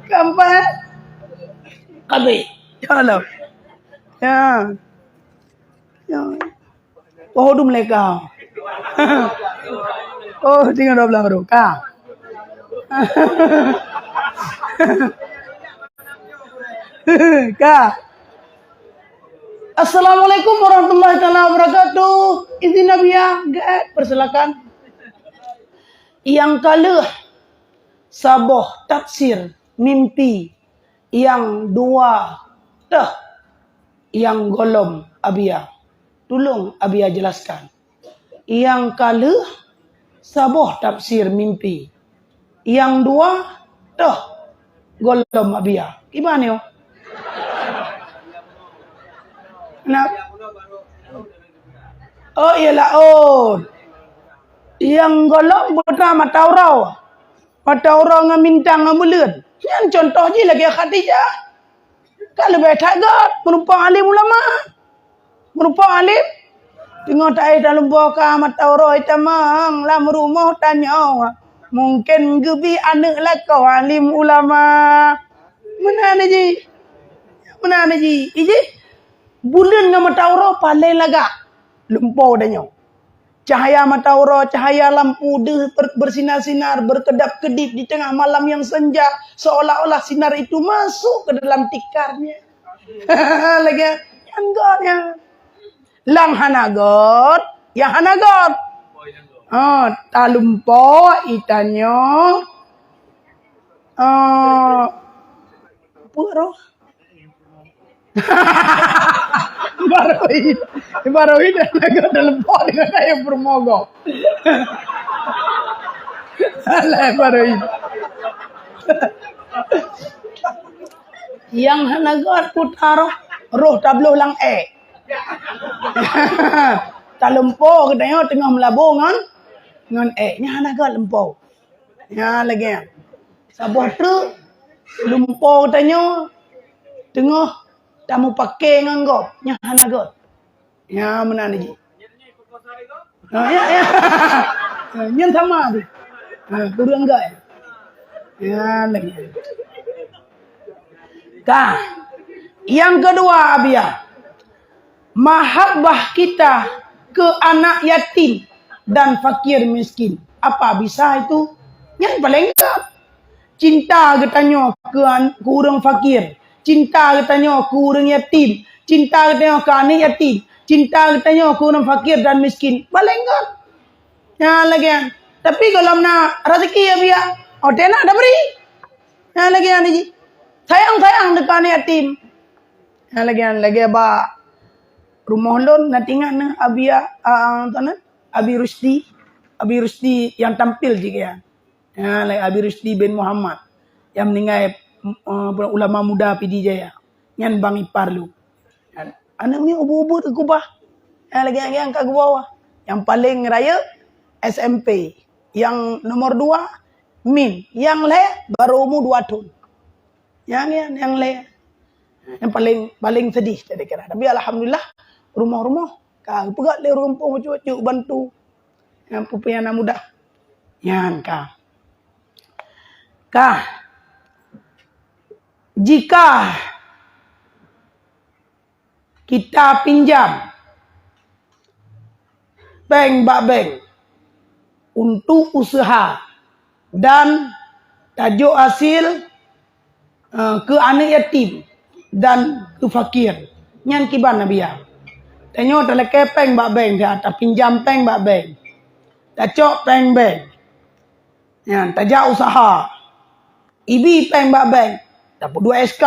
Kampai. Habis. Ya Allah. Ya. Ya. Oh, dum leka. Oh, tinggal dua belas baru. Ka. Ka. Assalamualaikum warahmatullahi taala wabarakatuh. Izin Nabiya, gaet, persilakan. Nyang ka lheueh saboh tafsir mimpi, nyang dua teuh nyang gohlom Abiya. Tulông Abiya jelaskan. Nyang ka lheueh saboh tafsir mimpi. Nyang dua teuh gohlom Abiya. Kiban nyoe? Nah. Oh, iyalah, oh. Nyang gohlom buta mata uroe. Mata uroe ngon bintang ngon buleuen. Nyan contoh jih lagèe Khadijah. Ka leubeh that göt meurumpok alim ulama. Meurumpok alim, teungoh taéh talumpoe ka mata uroe tamong lam rumoh tanyoe. Mungken geubi aneuk lakoe alim ulama. Meunan jih. Meunan jih. Ijih buleuen ngon mata uroe paleng lagak lumpoe tanyoe. Cahaya mata uroe, cahaya lampu deuh ber-, bersinar-sinar, berkedap-kedip di tengah malam yang senja, seolah-olah sinar itu masuk ke dalam tikarnya. Lagèe nyan göt nyan. Nyang hana göt, nyang hana göt. Ha, talumpoe itanyoe. Ha, peue roh? Barohi, barohi dan lagu telepon dengan saya bermogo. Alah, barohi. Nyang hana göt puta roh, roh tabloh lam èk. Talumpoe geutanyoe teungoh meulaboh ngon, ngon èk. Nyan hana göt lumpoe. Nyan lagèe nyan. Saboh treuk lumpoe tanyoe teungoh tamupakè ngon gob, nyan hana göt. Nyan meunan jih. Ha, ya, ya. Ha, nyan sama tu. Ha, kureueng göt. Nyan lagèe nyan. Ka. Nyang keudua, Abiya. Mahabbah kita ke anak yatim dan fakir miskin. Apa bisa itu? Nyan paleng göt. Cinta geutanyoe keu an-, keu ureueng fakir, cinta geutanyoe keu ureueng yatim, cinta geutanyoe keu aneuk yatim, cinta geutanyoe keu ureueng fakir dan miskin. Paleng göt. Nyan lagèe nyan. Tapi gohlom na raseuki, Abiya, watèe na tabri. Nyan lagèe nyan jih. Sayang-sayang teuka aneuk yatim. Nyan lagèe nyan, lagèe bak rumoh lôn na teuingat neuh Abiya, a, a, Abi Rusdi. Abi Rusdi nyang tampil jih keu nyan. Nyan lagèe Abi Rusdi bin Muhammad nyang meuninggai, eh, ulama muda Pidie Jaya. Nyan bang ipar lôn. Nyan aneuk miet ubit-ubit keu kubah. Nyan lagèe nyang ka geuwoe. Nyang paleng rayeuk S M P. Nyang nomor dua MIN. Nyang lhèe baru umu dua thon. Nyan, nyan, nyang lhèe. Nyang paleng, paleng seudeh saya kira. Tapi alhamdulillah, rumoh-rumoh ka geupeugöt lé ureueng gampông bacut-bacut bantu. Nyang peue-peue nyang na mudah. Nyan ka. Ka. Jika kita pinjam péng bak bank untuk usaha dan tajok hasil, eh, keu aneuk yatim dan keu fakir. Nyan kiban Abiya. Tanyoe talakèe péng bak bank, tapinjam péng bak bank. Tacok péng bank. Nyan, tajak usaha. Ibi péng bak bank. Tapeuduek S K.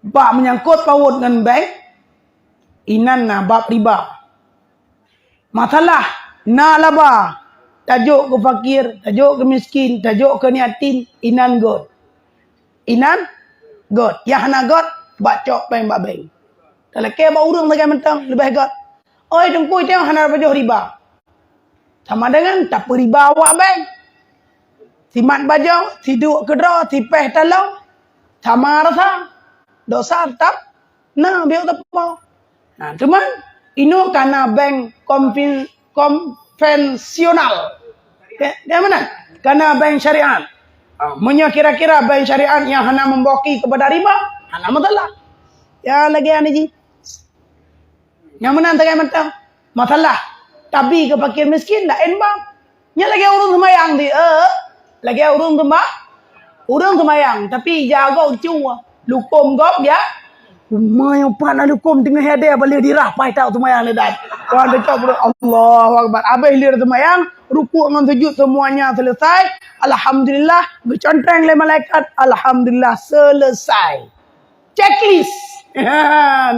Bak meunyangkot pawöt ngon bank, inan na bab riba. Masalah na laba, tajok keu fakir, tajok keu miskin, tajok keu aneuk yatim, inan göt. Inan göt. Nyang hana göt, bak cok péng bak bank. Talakée bak ureuëng sagai mantong leubeh gét. Oi teungku, teuh hana pajoh riba. Sama dengan tapeuriba awak bank. Simat bajoe, siduek keudroe, sipéh taloe, sama rasa. Dosa tetap na biôk teupeu. Nah, cuman inoe kana bank konvin-, konvensional. Ya, ya mana? Kana bank syariat. Ah, meunyoe kira-kira bank syariat yang hana memboki kepada riba, hana masalah. Ya, lagi ane ji. Nyang meunan sagai mantong. Masalah tabi keu fakir miskin laén bab. Nyan lagée ureuëng seumayang di, eh, lagée ureuëng seumah-, ureuëng seumayang, tapi jago ucu. Lukôm gob ya. Umai upat na lukôm teungoh hadé balik dirah pai tau seumayang le dat. Tuhan becok beudoa, Allahu Akbar. Abéh lir seumayang, rukuk ngon sujud semuanya selesai. Alhamdulillah, geucontreng lé malaikat. Alhamdulillah, selesai. Checklist.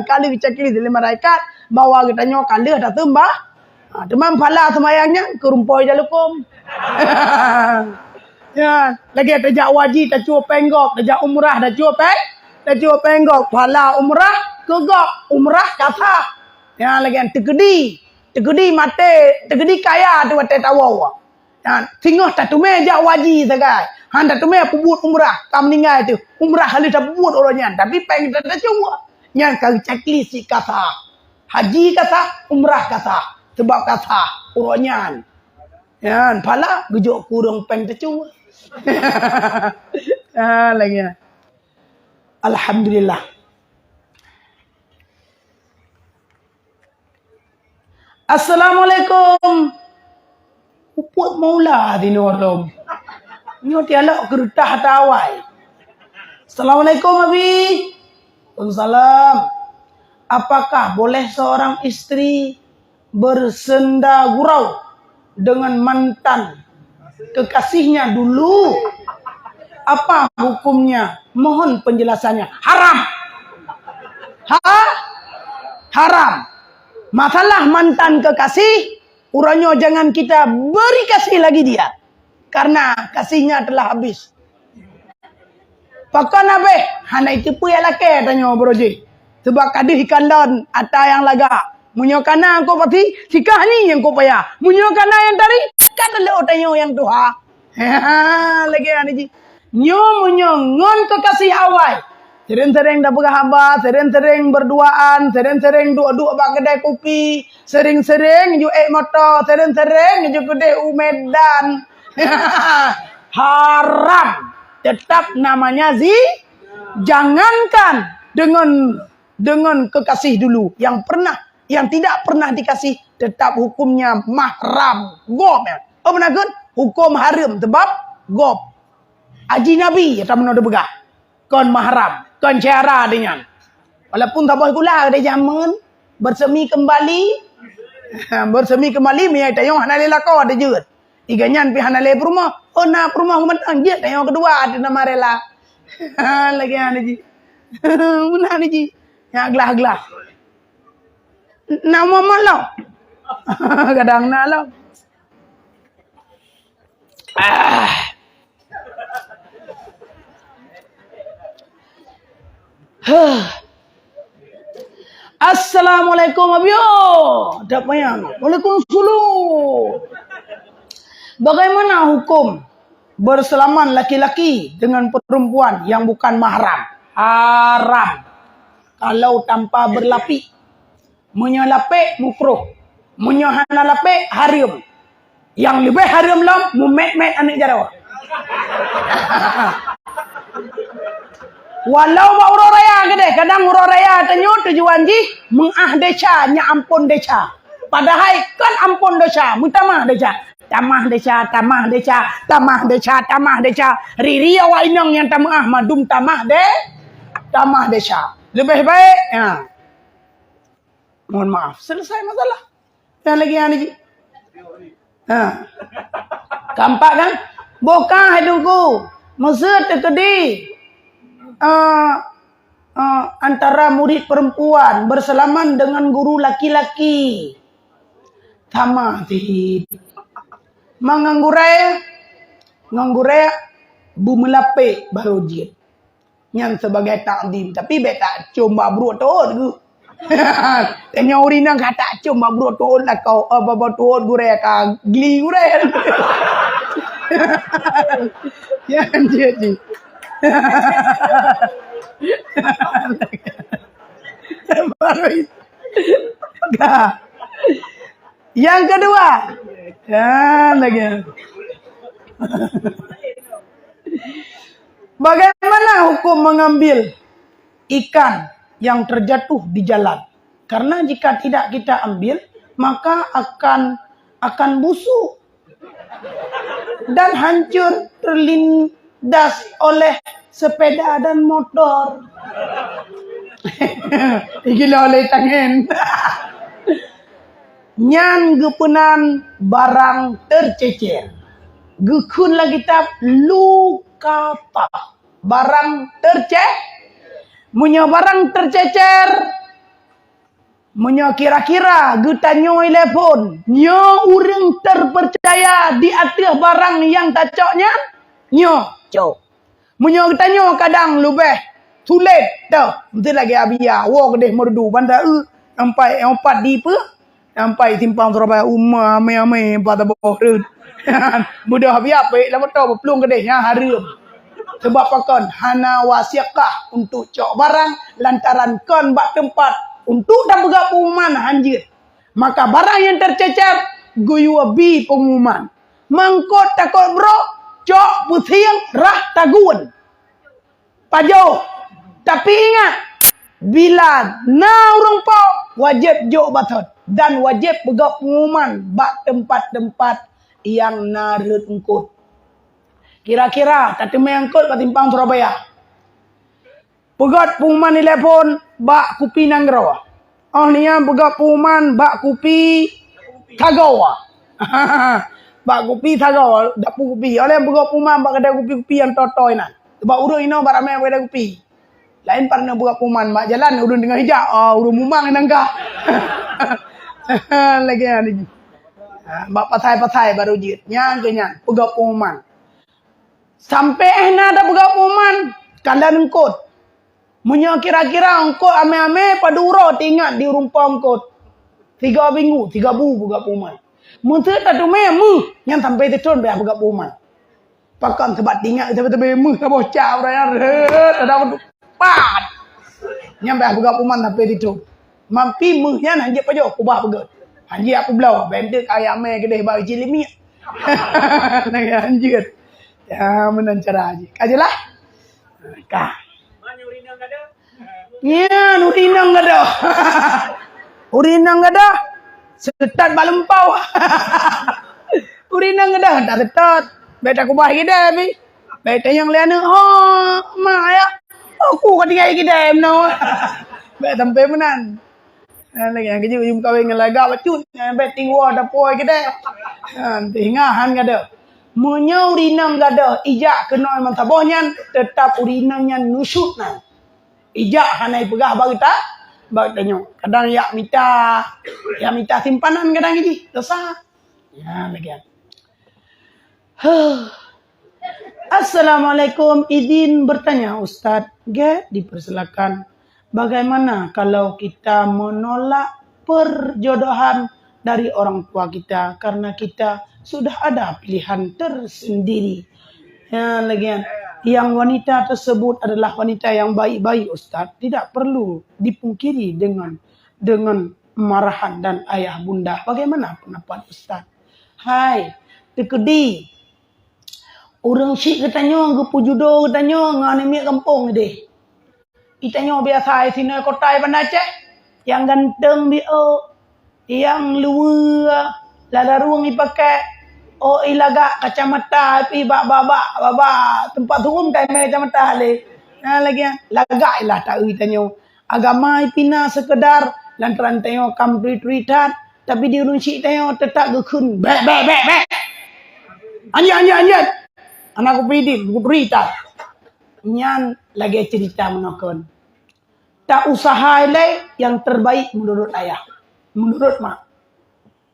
Kali checklist lé malaikat bahwa geutanyoe ka lheueh taseumbah. Ha, teuma phala seumayang nyan keu rumpoi jalukôm. Ya, lagée tajak waji tacue péng gob, tajak umrah tacue péng, tacue péng gob. Phala umrah keu gob, umrah ka sah. Ya, lagée teukeudi, teukeudi maté, teukeudi kaya tu watée tawoe. Nyan, singoh tateumé jak waji sagai. Han tateumé peubuet umrah, ka meuninggai teuh. Umrah ka lheueh tapeubuet uroe nyan, tapi péng tan tacue. Nyan ka geuceklis cit ka sah. Haji ka sah, umrah ka sah. Sabab ka sah uroe nyan. Nyan, phala geujok keu ureuëng péng tacue. Ah, lagée nyan. Alhamdulillah. Assalamualaikum. Upot maula di nolom. Nyoe tialok keureutah tawai. Assalamualaikum, Abi. Waalaikumsalam. Apakah boleh seorang istri bersenda gurau dengan mantan kekasihnya dulu? Apa hukumnya? Mohon penjelasannya. Haram. Ha? Haram. Masalah mantan kekasih, uroe nyoe jangan kita beri kasih lagi dia. Karena kasihnya telah habis. Pakon habéh? Hana iteupeue lakée tanyoe baroe jih. Sabab ka deuh ikalon ata nyang lagak. Meunyoe kana eungkôt pati, sikah ni nyang eungkôt paya. Meunyoe kana nyang tari, ka teulok tanyoe nyang tuha. Lagée nyan jih. Nyoe meunyoe ngon kekasih awai. Sering-sering tapeugah haba, sering-sering berduaan, sering-sering duek-duek bak keudai kupi, sering-sering ju ék moto, sering-sering ju keudeh u Medan. Haram. Tetap namanya zi-, jangankan dengan, dengan kekasih dulu yang pernah, yang tidak pernah dikasih, tetap hukumnya mahram. Gob nyan. Oh, beuna keuh? Hukum hareuem sebab gob. Ajinabi, ata meunoe teupeugah. Kon mahram, kon syara di nyan. Walaupun saboh sikula ada jameun, bersemi kembali, bersemi kembali, meunyo tanyoe hana lé lakoe teuh jeuet. Iga nyan pih hana lé peurumoh, oh na peurumoh mantong jeuet tanyoe keudua di nama rela. Lagée nyan jih. Meunan jih. Nyak glah-glah. Na mumat lom. Kadang na lom. Ah. Huh. Assalamualaikum, Abio. Dak payah. Waalaikumsalam. Bagaimana hukum bersalaman laki-laki dengan perempuan yang bukan mahram? Haram. Kalau tanpa berlapik. Meunyoe lapék, mukruh. Meunyoe hana lapék, hareuem. Nyang leubeh hareuem lom, mumét-mét aneuk jaroe. Walau bak uroe raya keudeh, kadang uroe raya tanyoe tujuan jih meuáh desya, nyak amphon desya. Padahai kon amphon desya, meutamah desya. Tamah desya, tamah desya, tamah desya, tamah desya. Riri awak inong nyang tameuáh, mandum tamah de-, tamah desya. Leubeh baik, ya. Mohon maaf, selesai masalah. Nyang lagée nyan jih. Ha. Keempat kan? Boh ka hai Teungku. Meuseuet teukeudi, eh, eh, antara murid perempuan bersalaman dengan guru laki-laki. Sama cit. Ma ngon gurée, ngon gurée beumeulapék barô jeuet. Nyan sebagai takdim, tapi bèk tacôm bak brôk teuôt geuh. Tanyoe ureueng inong ka tacôm bak brôk teuôt lakoe, eh, bak brôk teuôt gurèe ka gli gurèe. Nyan jeuet jih. Baru itu. Ka. Yang kedua, ya, lagi. Bagaimana hukum mengambil ikan yang terjatuh di jalan? Karena jika tidak kita ambil, maka akan, akan busuk dan hancur terlindas oleh sepeda dan motor. Gila oleh tangen. Nyan geupeunan barang tercecer. Geukheun lam kitab Lukata. Barang terce-, meunyoe barang tercecer, meunyoe kira-kira geutanyoe lé phon, nyoe ureueng terpercaya di ateueh barang nyang tacok nyan, nyoe cok. Meunyoe geutanyoe kadang leubeh sulet, toh, meusti lagèe Abia, woe keudeh Meureudu, ban ta-eu, sampai, eh, umpat di peue? Sampai simpang Surabaya, uma, amé-amé, empat taboh reuet. Beudôh Abia, peuék lam moto, beuplueng keudeh, nyan hareuem. Sabab pakon, hana wasiekah untuk cok barang lantaran kon bak teumpat untuk tapeugah pengumuman hanjeuet. Maka barang nyang tercecer geuyue bi pengumuman. Mangkot takot brok, cok peusieng rhah tagun. Pajoh. Tapi ingat, bila na ureueng po, wajéb jok bathot dan wajéb peugah pengumuman bak teumpat-teumpat nyang na rhot eungkot. Kira-kira tateumé eungkot bak simpang Surabaya. Peugöt pengumuman di telepon bak kupi nanggroe. Oh, nyan peugöt pengumuman bak kupi sagoe. Bak kupi sagoe, dapu kupi. Oleh peugöt pengumuman bak kedai kupi-kupi nyang toe-toe nyan. Sebab ureueng inoe bak ramé kedai kupi. Laén pareuna peugöt pengumuman bak jalan, ureueng teungoh ijak, ah, ureueng mumang nyang ka. Lagèe nyan lagi. Ha, bak pasai-pasai baru jeuet. Nyan keuh nyan, peugöt pengumuman. Sampoe eh na tapeugah pengumuman, kalon eungkot. Meunyoe kira-kira eungkot amé-amé, padub uroe teuingat di ureueng po eungkot. Tiga minggu, tiga bu peugah pengumuman. Meuseu tateumé meuh, nyan sampoe teuthon bèk peugah pengumuman. Pakon, sabab teuingat sabe-sabe meuh saboh ca uroe nyan, rhet, ada Pat! Nyan bèk peugah pengumuman sampoe teuthon. Mampé meuh nyan hanjeuet pajoh, kubah peugöt. Hanjeuet peubloe, bèk deuek ayam mè keudeh bak cili miek. Nah, hanjeuet. Ya, meunan cara jih. Ka jeulaih? Ka. Nyan, ureueng inong gadoh. Ureueng inong gadoh. Seutat bak lumpau. Ureueng inong gadoh, tak seutot. Bèk takubah gidai pih. Bèk tanyong lé aneuk, "Ho, ma, ya? Ho, ku ka tinggai gidai meunoe?" Bèk sampoe meunan. Ha, lagèe nyang keujeuet meukawen ngon lagak bacut, nyan bèk tinggai tapoe gidai. Ha, teuingat han gadoh. Meunyoe ureueng inong gadoh ijak keunoe meusaboh nyan, teutap ureueng inong nyan nusyuk nan. Ijak hana ipeugah bak geuta, bak geutanyoe. Kadang jak mita, jak mita simpanan kadang jih, dosa. Ya, lagèe nyan. Huh. Assalamualaikum, izin bertanya Ustaz. Gèt, dipersilakan. Bagaimana kalau kita menolak perjodohan dari orang tua kita karena kita sudah ada pilihan tersendiri? Ya, lagèe nyan. Yang wanita tersebut adalah wanita yang baik-baik, Ustaz. Tidak perlu dipungkiri dengan, dengan marahan dan ayah bunda. Bagaimana pendapat Ustaz? Hai, teukeudi. Ureueng syiek geutanyoe geupeujudo geutanyoe ngon aneuk miet gampông ideh. Geutanyoe biasa i sinoe kota i Banda Aceh, nyang ganteng biôh, nyang luweue, lada rueng ipakai, oh, ilagak kacamata pih bak babah, babah teumpat su'um ka imè kacamata lé. Nah, lagèe nyan, lagak ilah taeu geutanyoe. Agama ipina seukeudar lantaran tanyoe ka meuturi-turi that, tapi di ureueng syiek tanyoe teutap geukheun, "Bèk, bèk, bèk, bèk! Anjeut, anjeut, anjeut! Hana kupeue idin, meuturi that!" Nyan lagèe ceurita meunoe kon. Tausaha ilèe nyang terbaik meunurot ayah, meunurot mak.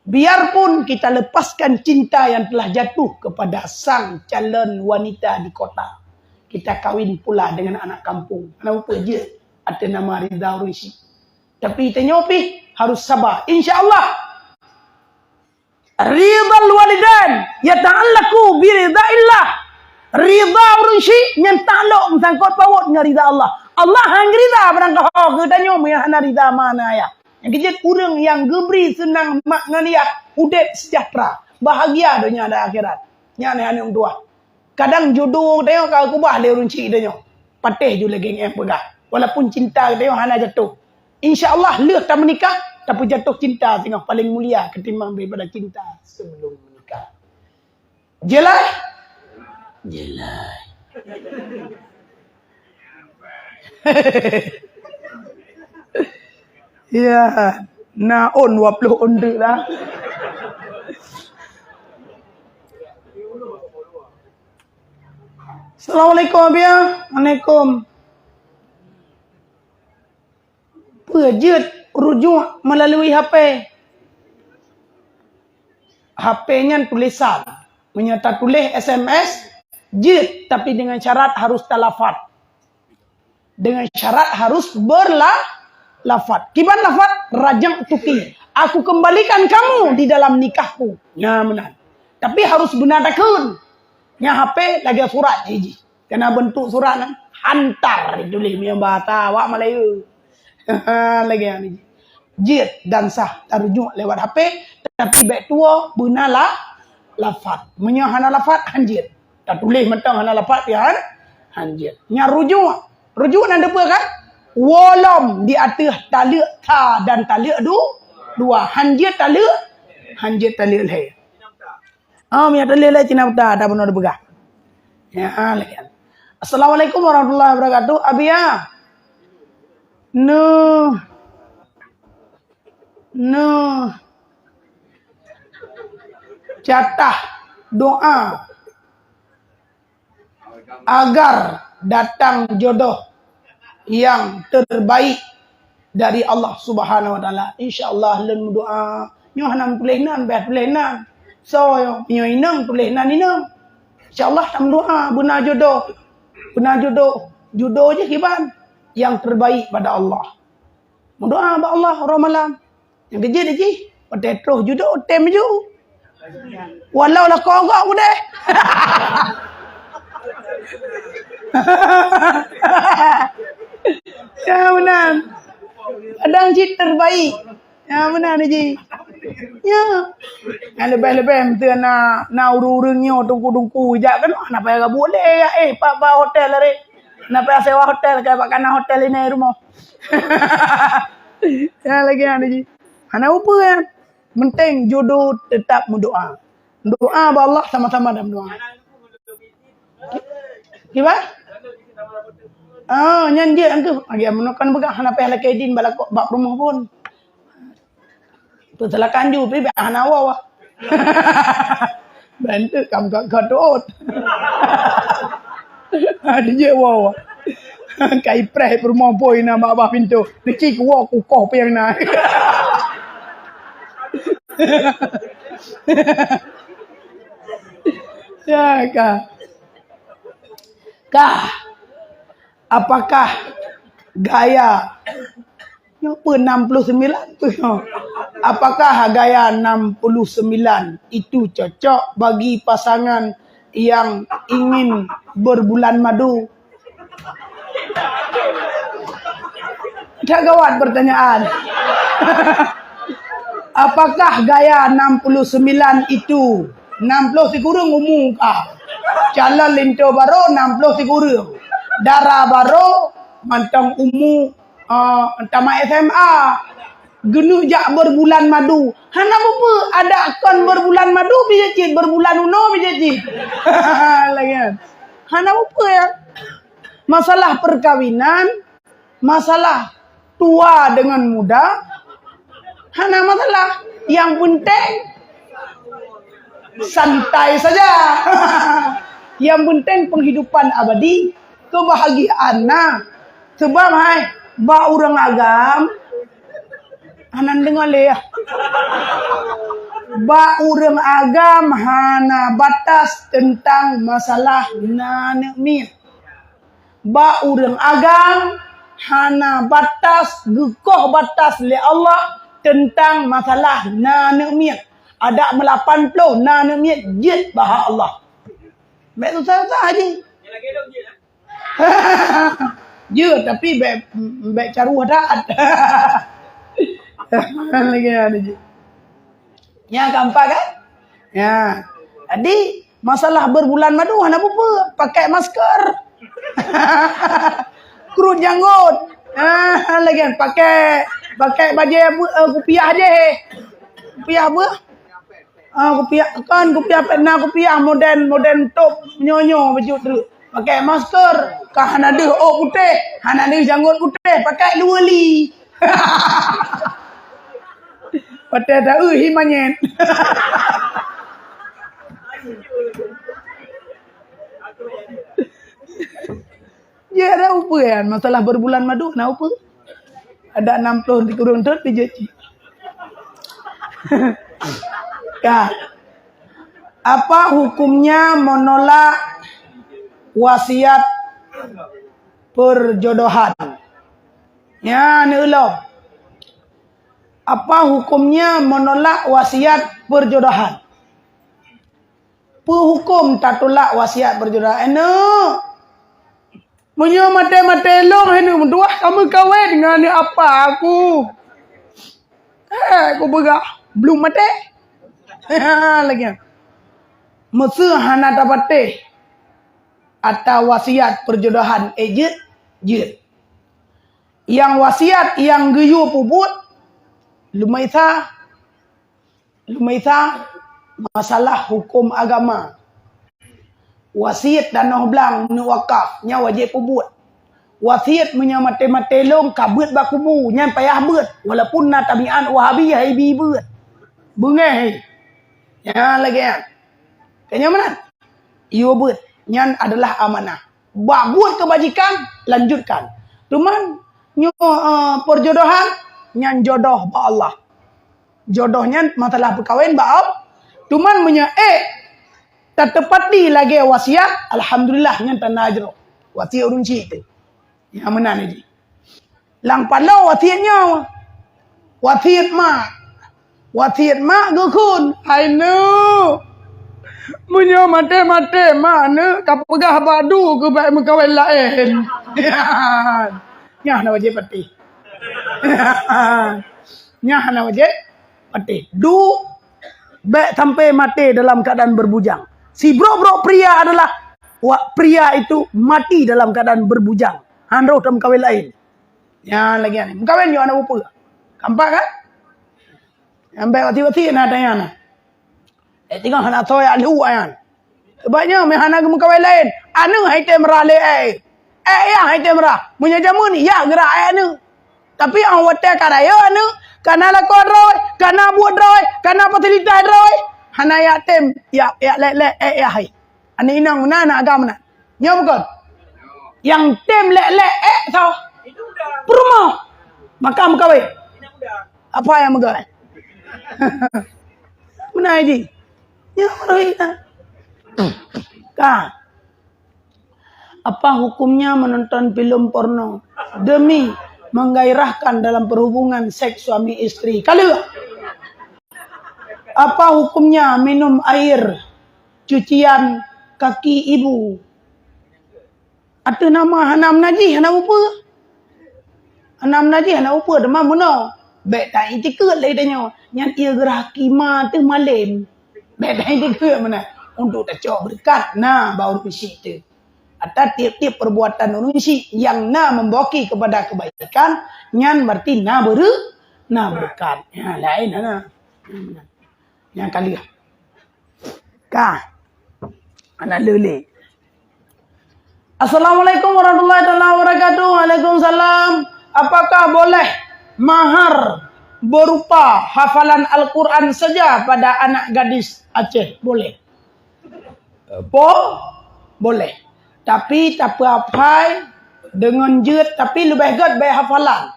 Biarpun kita lepaskan cinta yang telah jatuh kepada sang calon wanita di kota, kita kawin pula dengan anak kampung. Kenapa? Jeuet ateueh nama rida ureuëng syiek. Tapi tanyoe pih harus saba. Insya Allah, ridal walidain yata'allaqu bi ridaillah. Rida ureuëng syiek nyan taklok meusangkot pawot ngon rida Allah. Allah han rida barang kah keu tanyoe meunyo hana rida ma ngon ayah. Nyang keujeuet ureuëng nyang geubri seunang mak ngon ayah, udeb seujahteura, bahagia donya dan akhirat. Nyan aneuk meutuah. Kadang jodoh tanyoe ka keubah lé ureuëng syiek tanyoe. Patéh ju lagée nyang peugah. Walaupun cinta tanyoe hana jatuh. Insya Allah lheueh tameunikah, tapeujatuh cinta singoh paleng mulia ketimbang daripada cinta sebelum menikah. Jelas? Jelas. Ya, na ôn dua puluh ôn deuk lah. Assalamualaikum, Abia. Waalaikum. Peue jeuet rujuk melalui H P? H P nyan tulisan. Meunyoe tatuléh S M S, jeuet, tapi dengan syarat harus talafat. Dengan syarat harus berla-, lafat. Kiban lafat, "Raja'tuki." Aku kembalikan kamu di dalam nikahku. Nah, meunan. Tapi harus beuna takheun. Nyan H P lagée surat jih. Kena bentuk surat nyan. Hantar dituléh meunyoe bahasa awak Melayu. Lagée nyan jih. Jeuet dan sah tarujuk lewat H P, tapi bék tuwoe beuna la-, lafat. Meunyoe hana lafat, hanjeuet. Tatuléh mantong hana lafat, ya, han-, hanjeuet. Nyan rujuk. Rujuk nan teupeue kan? Woe lom di ateueh taleuek tha dan taleuek du-, dua. Hanjeuet taleuek, hanjeuet taleuek lhée. Oh, minyak teleh lé Cina buta, dah bunoe dipeugah. Ya, ah, lagi. Assalamualaikum warahmatullahi wabarakatuh. Abia. Nuh. Nuh. Catah doa agar datang jodoh yang terbaik dari Allah Subhanahu Wa Taala. Insya Allah lôn meudoa. Nyoe hana meutuléh nan, bah tuléh nan. Soe nyoe? Nyoe inong, tuléh nan inong. Insya Allah tameudoa beuna jodoh. Beuna jodoh. Jodoh jih kiban yang terbaik pada Allah. Meudoa bak Allah uroe malam. Nyang keujeuet jih, watée troh judo tem ju. Walau lakoe gok udeh. Ya meunan. Kadang cit terbaik. Ya meunan jih. Ya. Nyang leubeh-leubeh meuteun na, na ureuëng-ureuëng nyoe tungku-tungku jak kan, hana payah gabuek lé ya, eh, bak-bak hotel lari. Hana payah sewa hotel, ka bak kana hotel inai rumoh. Ya lagi ada jih. Hana upeue ya. Penting jodoh tetap meudoa. Doa bak Allah sama-sama dan doa. Kiban? Ah, nyan jeuet engkeuh. Lagi amun kan peugah hana payah lakée idin bak lakoe bak peurumoh pun. Peusilakan ju pi bak hana woe. Bantu kam ka gadot. Dijeuet woe. Kai preh peurumoh poi na bak bah pintoe. Niki kuwoe kukoh piang na. Ya ka. Ka. Apakah gaya, nyoe peue enam puluh sembilan tu nyoe? Apakah gaya enam puluh sembilan itu cocok bagi pasangan yang ingin berbulan madu? Dah gawat pertanyaan. Apakah gaya enam puluh sembilan itu, enam puluh sikureueng umu ka. Calon linto barô enam puluh sikureueng. Dara barô mantong umu, ah, tamat S M A. Geuneuk jak berbulan madu. Hana mupeue, adak kon berbulan madu bijéh cit, berbulan unoe bijéh cit. Lagi kan. Hana mupeue ya. Masalah perkawinan, masalah tua dengan muda, hana masalah. Yang penting santai saja. Yang penting penghidupan abadi, kebahagiaan na. Sebab hai, bak ureuëng agam, hana deungoe lé ya. Bak ureuëng agam hana batas tentang masalah na aneuk miet. Bak ureuëng agam hana batas, geukoh batas lé Allah teuntang masalah na aneuëk miet. Adak meulapan ploh na aneuëk miet jeuet bahak Allah. Bék susah-susah haji. Jeuet, tapi bék, bék caruh that. Lagée nyan jih. Nyan keempat kan? Ya. Jadi, masalah berbulan madu hana peue-peue, pakai masker. Krut janggot. Ah, lagée pakai, pakai bajée apa, eh, kupiah jih. Kupiah apa? Ah, kupiah, kan kupiah pena kupiah modern, modern top nyonyo baju tu. Pakai masker, ka hana deuh ôk putéh, hana deuh janggot putéh, pakai luweli. Watée taeu hi manyét. Ya, ada upeue kan? Masalah berbulan madu, na upeue? Ada enam puluh di kurung tu, dijeuet cit. Ya. Apa hukumnya menolak wasiat perjodohan? Ya, ni ulom. Apa hukumnya menolak wasiat perjodohan? Peu huköm tatulak wasiat peujodohan aneuëk? Meunyoe maté-maté lom aneuëk meutuwah ka meukawen ngon aneuëk apa aku? Eh, kupeugah, blum maté. Lagée nyan. Meuseu hana tapatéh ata wasiat peujodohan, eh, jeuet, jeuet. Nyang wasiat nyang geuyue peubuet, lumeisa Lumeisa masalah huköm agama. Wasiet tanoh blang neuk wakaf, nyan wajéb peubuet. Wasiet meunyoe maté-maté lom ka beuet bak kubu, nyan payah beuet, walaupun na tabiat Wahabi hai bi beuet. Beungéh hai. Nyan lagée nyan. Ka nyan meunan? Yue beuet. Nyan adalah amanah. Bak buet keubajikan, lanjutkan. Cuman nyoe, eh, peujodohan, nyan jodoh bak Allah. Jodoh nyan masalah peukawen bak Allah. Cuman meunyoe ék tateupati lagée wasiat, alhamdulillah nyan tanda jroh. Wasiat ureuëng chik teuh. Nyang meunan jih. Lam paloe wasiat nyoe. Wasiat mak. Wasiat mak geukheun, "Hai neuk, meunyoe maté-maté mak neuk ka peugah bak du keuh bék meukawen laén." Nyan hana wajéb patéh. Nyan hana wajéb patéh. Du, bék sampai maté dalam keadaan berbujang. Sibrok-brok pria adalah wa-, pria itu mati dalam keadaan berbujang. Han roh teumeukawen laén. Nyan lagée nyan. Meukawen nyoe hana upeue. Keempat kan? Nyang bék wasiet-wasiet na tanya na. Eh, tinggai hana soe jak lheueh nyan. Sebab nyoe meuhana geumeukawen laén. Aneuëk hai tem rah lé ék. Ék yah hai tem rah. Meunyoe jameun yah geurah ék aneuëk. Tapi 'oh watée ka rayeuk aneuëk, ka na lakoe droe, ka na buet droe, ka na fasilitas droe, hana jak tem, jak, jak lék-lék ék yah hai. Aneuëk inong meunan, aneuëk agam meunan. Nyoe bukon? Nyang tem lék-lék ék soe? Peurumoh. Maka meukawen. Apa nyang meugaih? Meunan jih. Nyoe roh ina. Ka. Apa hukumnya menonton film porno demi menggairahkan dalam perhubungan seks suami istri? Ka lheueh. Apa hukumnya minum air cucian kaki ibu? Ateueh nama hana meunajih, hana upeue. Hana meunajih, hana upeue, teuma meunoe. Bék ta-itikeuet lé tanyoe. Nyan ie geurah kima teuh malém. Bék ta-itikeuet meunan. Untuk tacok beureukat na bak ureuëng syik teuh. Ata tieb-tieb perbuatan ureuëng syik nyang na membawa kepada kebaikan, nyan berarti na beureu-, na beureukat. Nyan laén hana. Nyang ka lheueh. Ka. Aneuk leulee. Assalamualaikum warahmatullahi taala wabarakatuh. Waalaikumsalam. Apakah boleh mahar berupa hafalan Al-Quran saja pada anak gadis Aceh? Boleh. Bo-, boleh. Tapi tapeuaphai deungon jeuet, tapi leubeh gét bèk hafalan.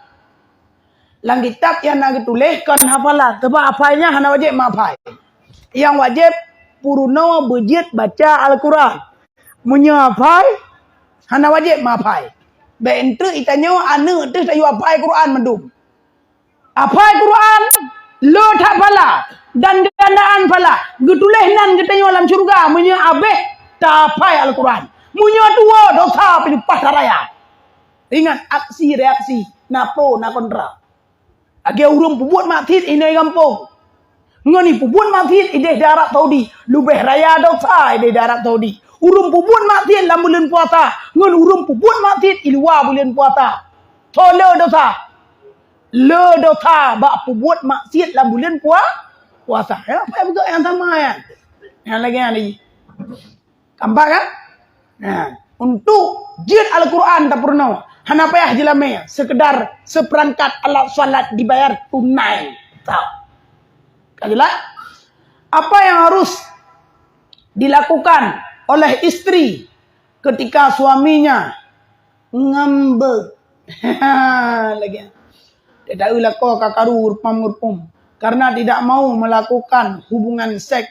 Lam kitab nyan na geutuléh kon hafalan, teuma aphai nyan hana wajéb meuaphai. Nyang wajéb peurunoe beujeuet baca Al-Quran. Meunyoe aphai, Hana wajéb meuhafai. Bèk eunteuk itanyoe aneuk teuh tayue hafai Quran mandum. Hafai Quran, le that phala dan gandaan phala. Geutuléh nan geutanyoe lam syeuruga meunyoe abéh tahafai Al-Quran. Meunyoe tuwoe, dosa pih leupah taraya. Ingat, aksi reaksi, na pro, na kontra. Lagèe ureueng peubuet maksiet inoe gampông, ngon ipeubuet maksiet idéh di Arab Saudi, leubeh raya dosa idéh di Arab Saudi. Ureueng peubuet maksiet lam buleuen puasa, ngon ureueng peubuet maksiet i luwa buleuen puasa. Soe le dosa? Le dosa bak peubuet maksiet lam buleuen pua-, puasa. Ya, apa yang betul yang sama ya? Yang lagi, yang lagi. Nampak kan? Nah, untuk jeuet Al-Quran tapeurunoe. Hana payah jilamé, sekedar seperangkat alat salat dibayar tunai. Tau. Ka jelas? Apa yang harus dilakukan oleh istri ketika suaminya ngambek? Lagi. Tidak lakoe ka karu rupa-rupa karena tidak mau melakukan hubungan seks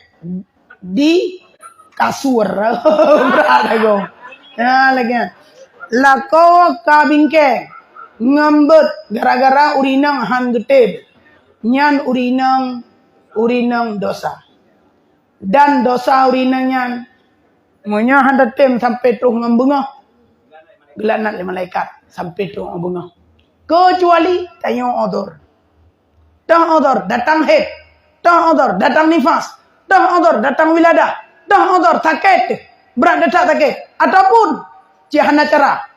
di kasur. Brat lagoe. Ya, lagi. Lakoe ka bingkeng, ngambek gara-gara ureueng inong han geutem. Nyan ureueng inong, ureueng inong dosa. Dan dosa ureueng inong nyan, meunyoe han tatem sampai troh ngon beungoh, geulaknat lé malaikat sampai troh ngon beungoh. Kecuali tanyoe udhur. Toh udhur datang haid, toh udhur datang nifas, toh udhur datang wiladah, toh udhur sakét, brat that sakét, ataupun cit hana cara.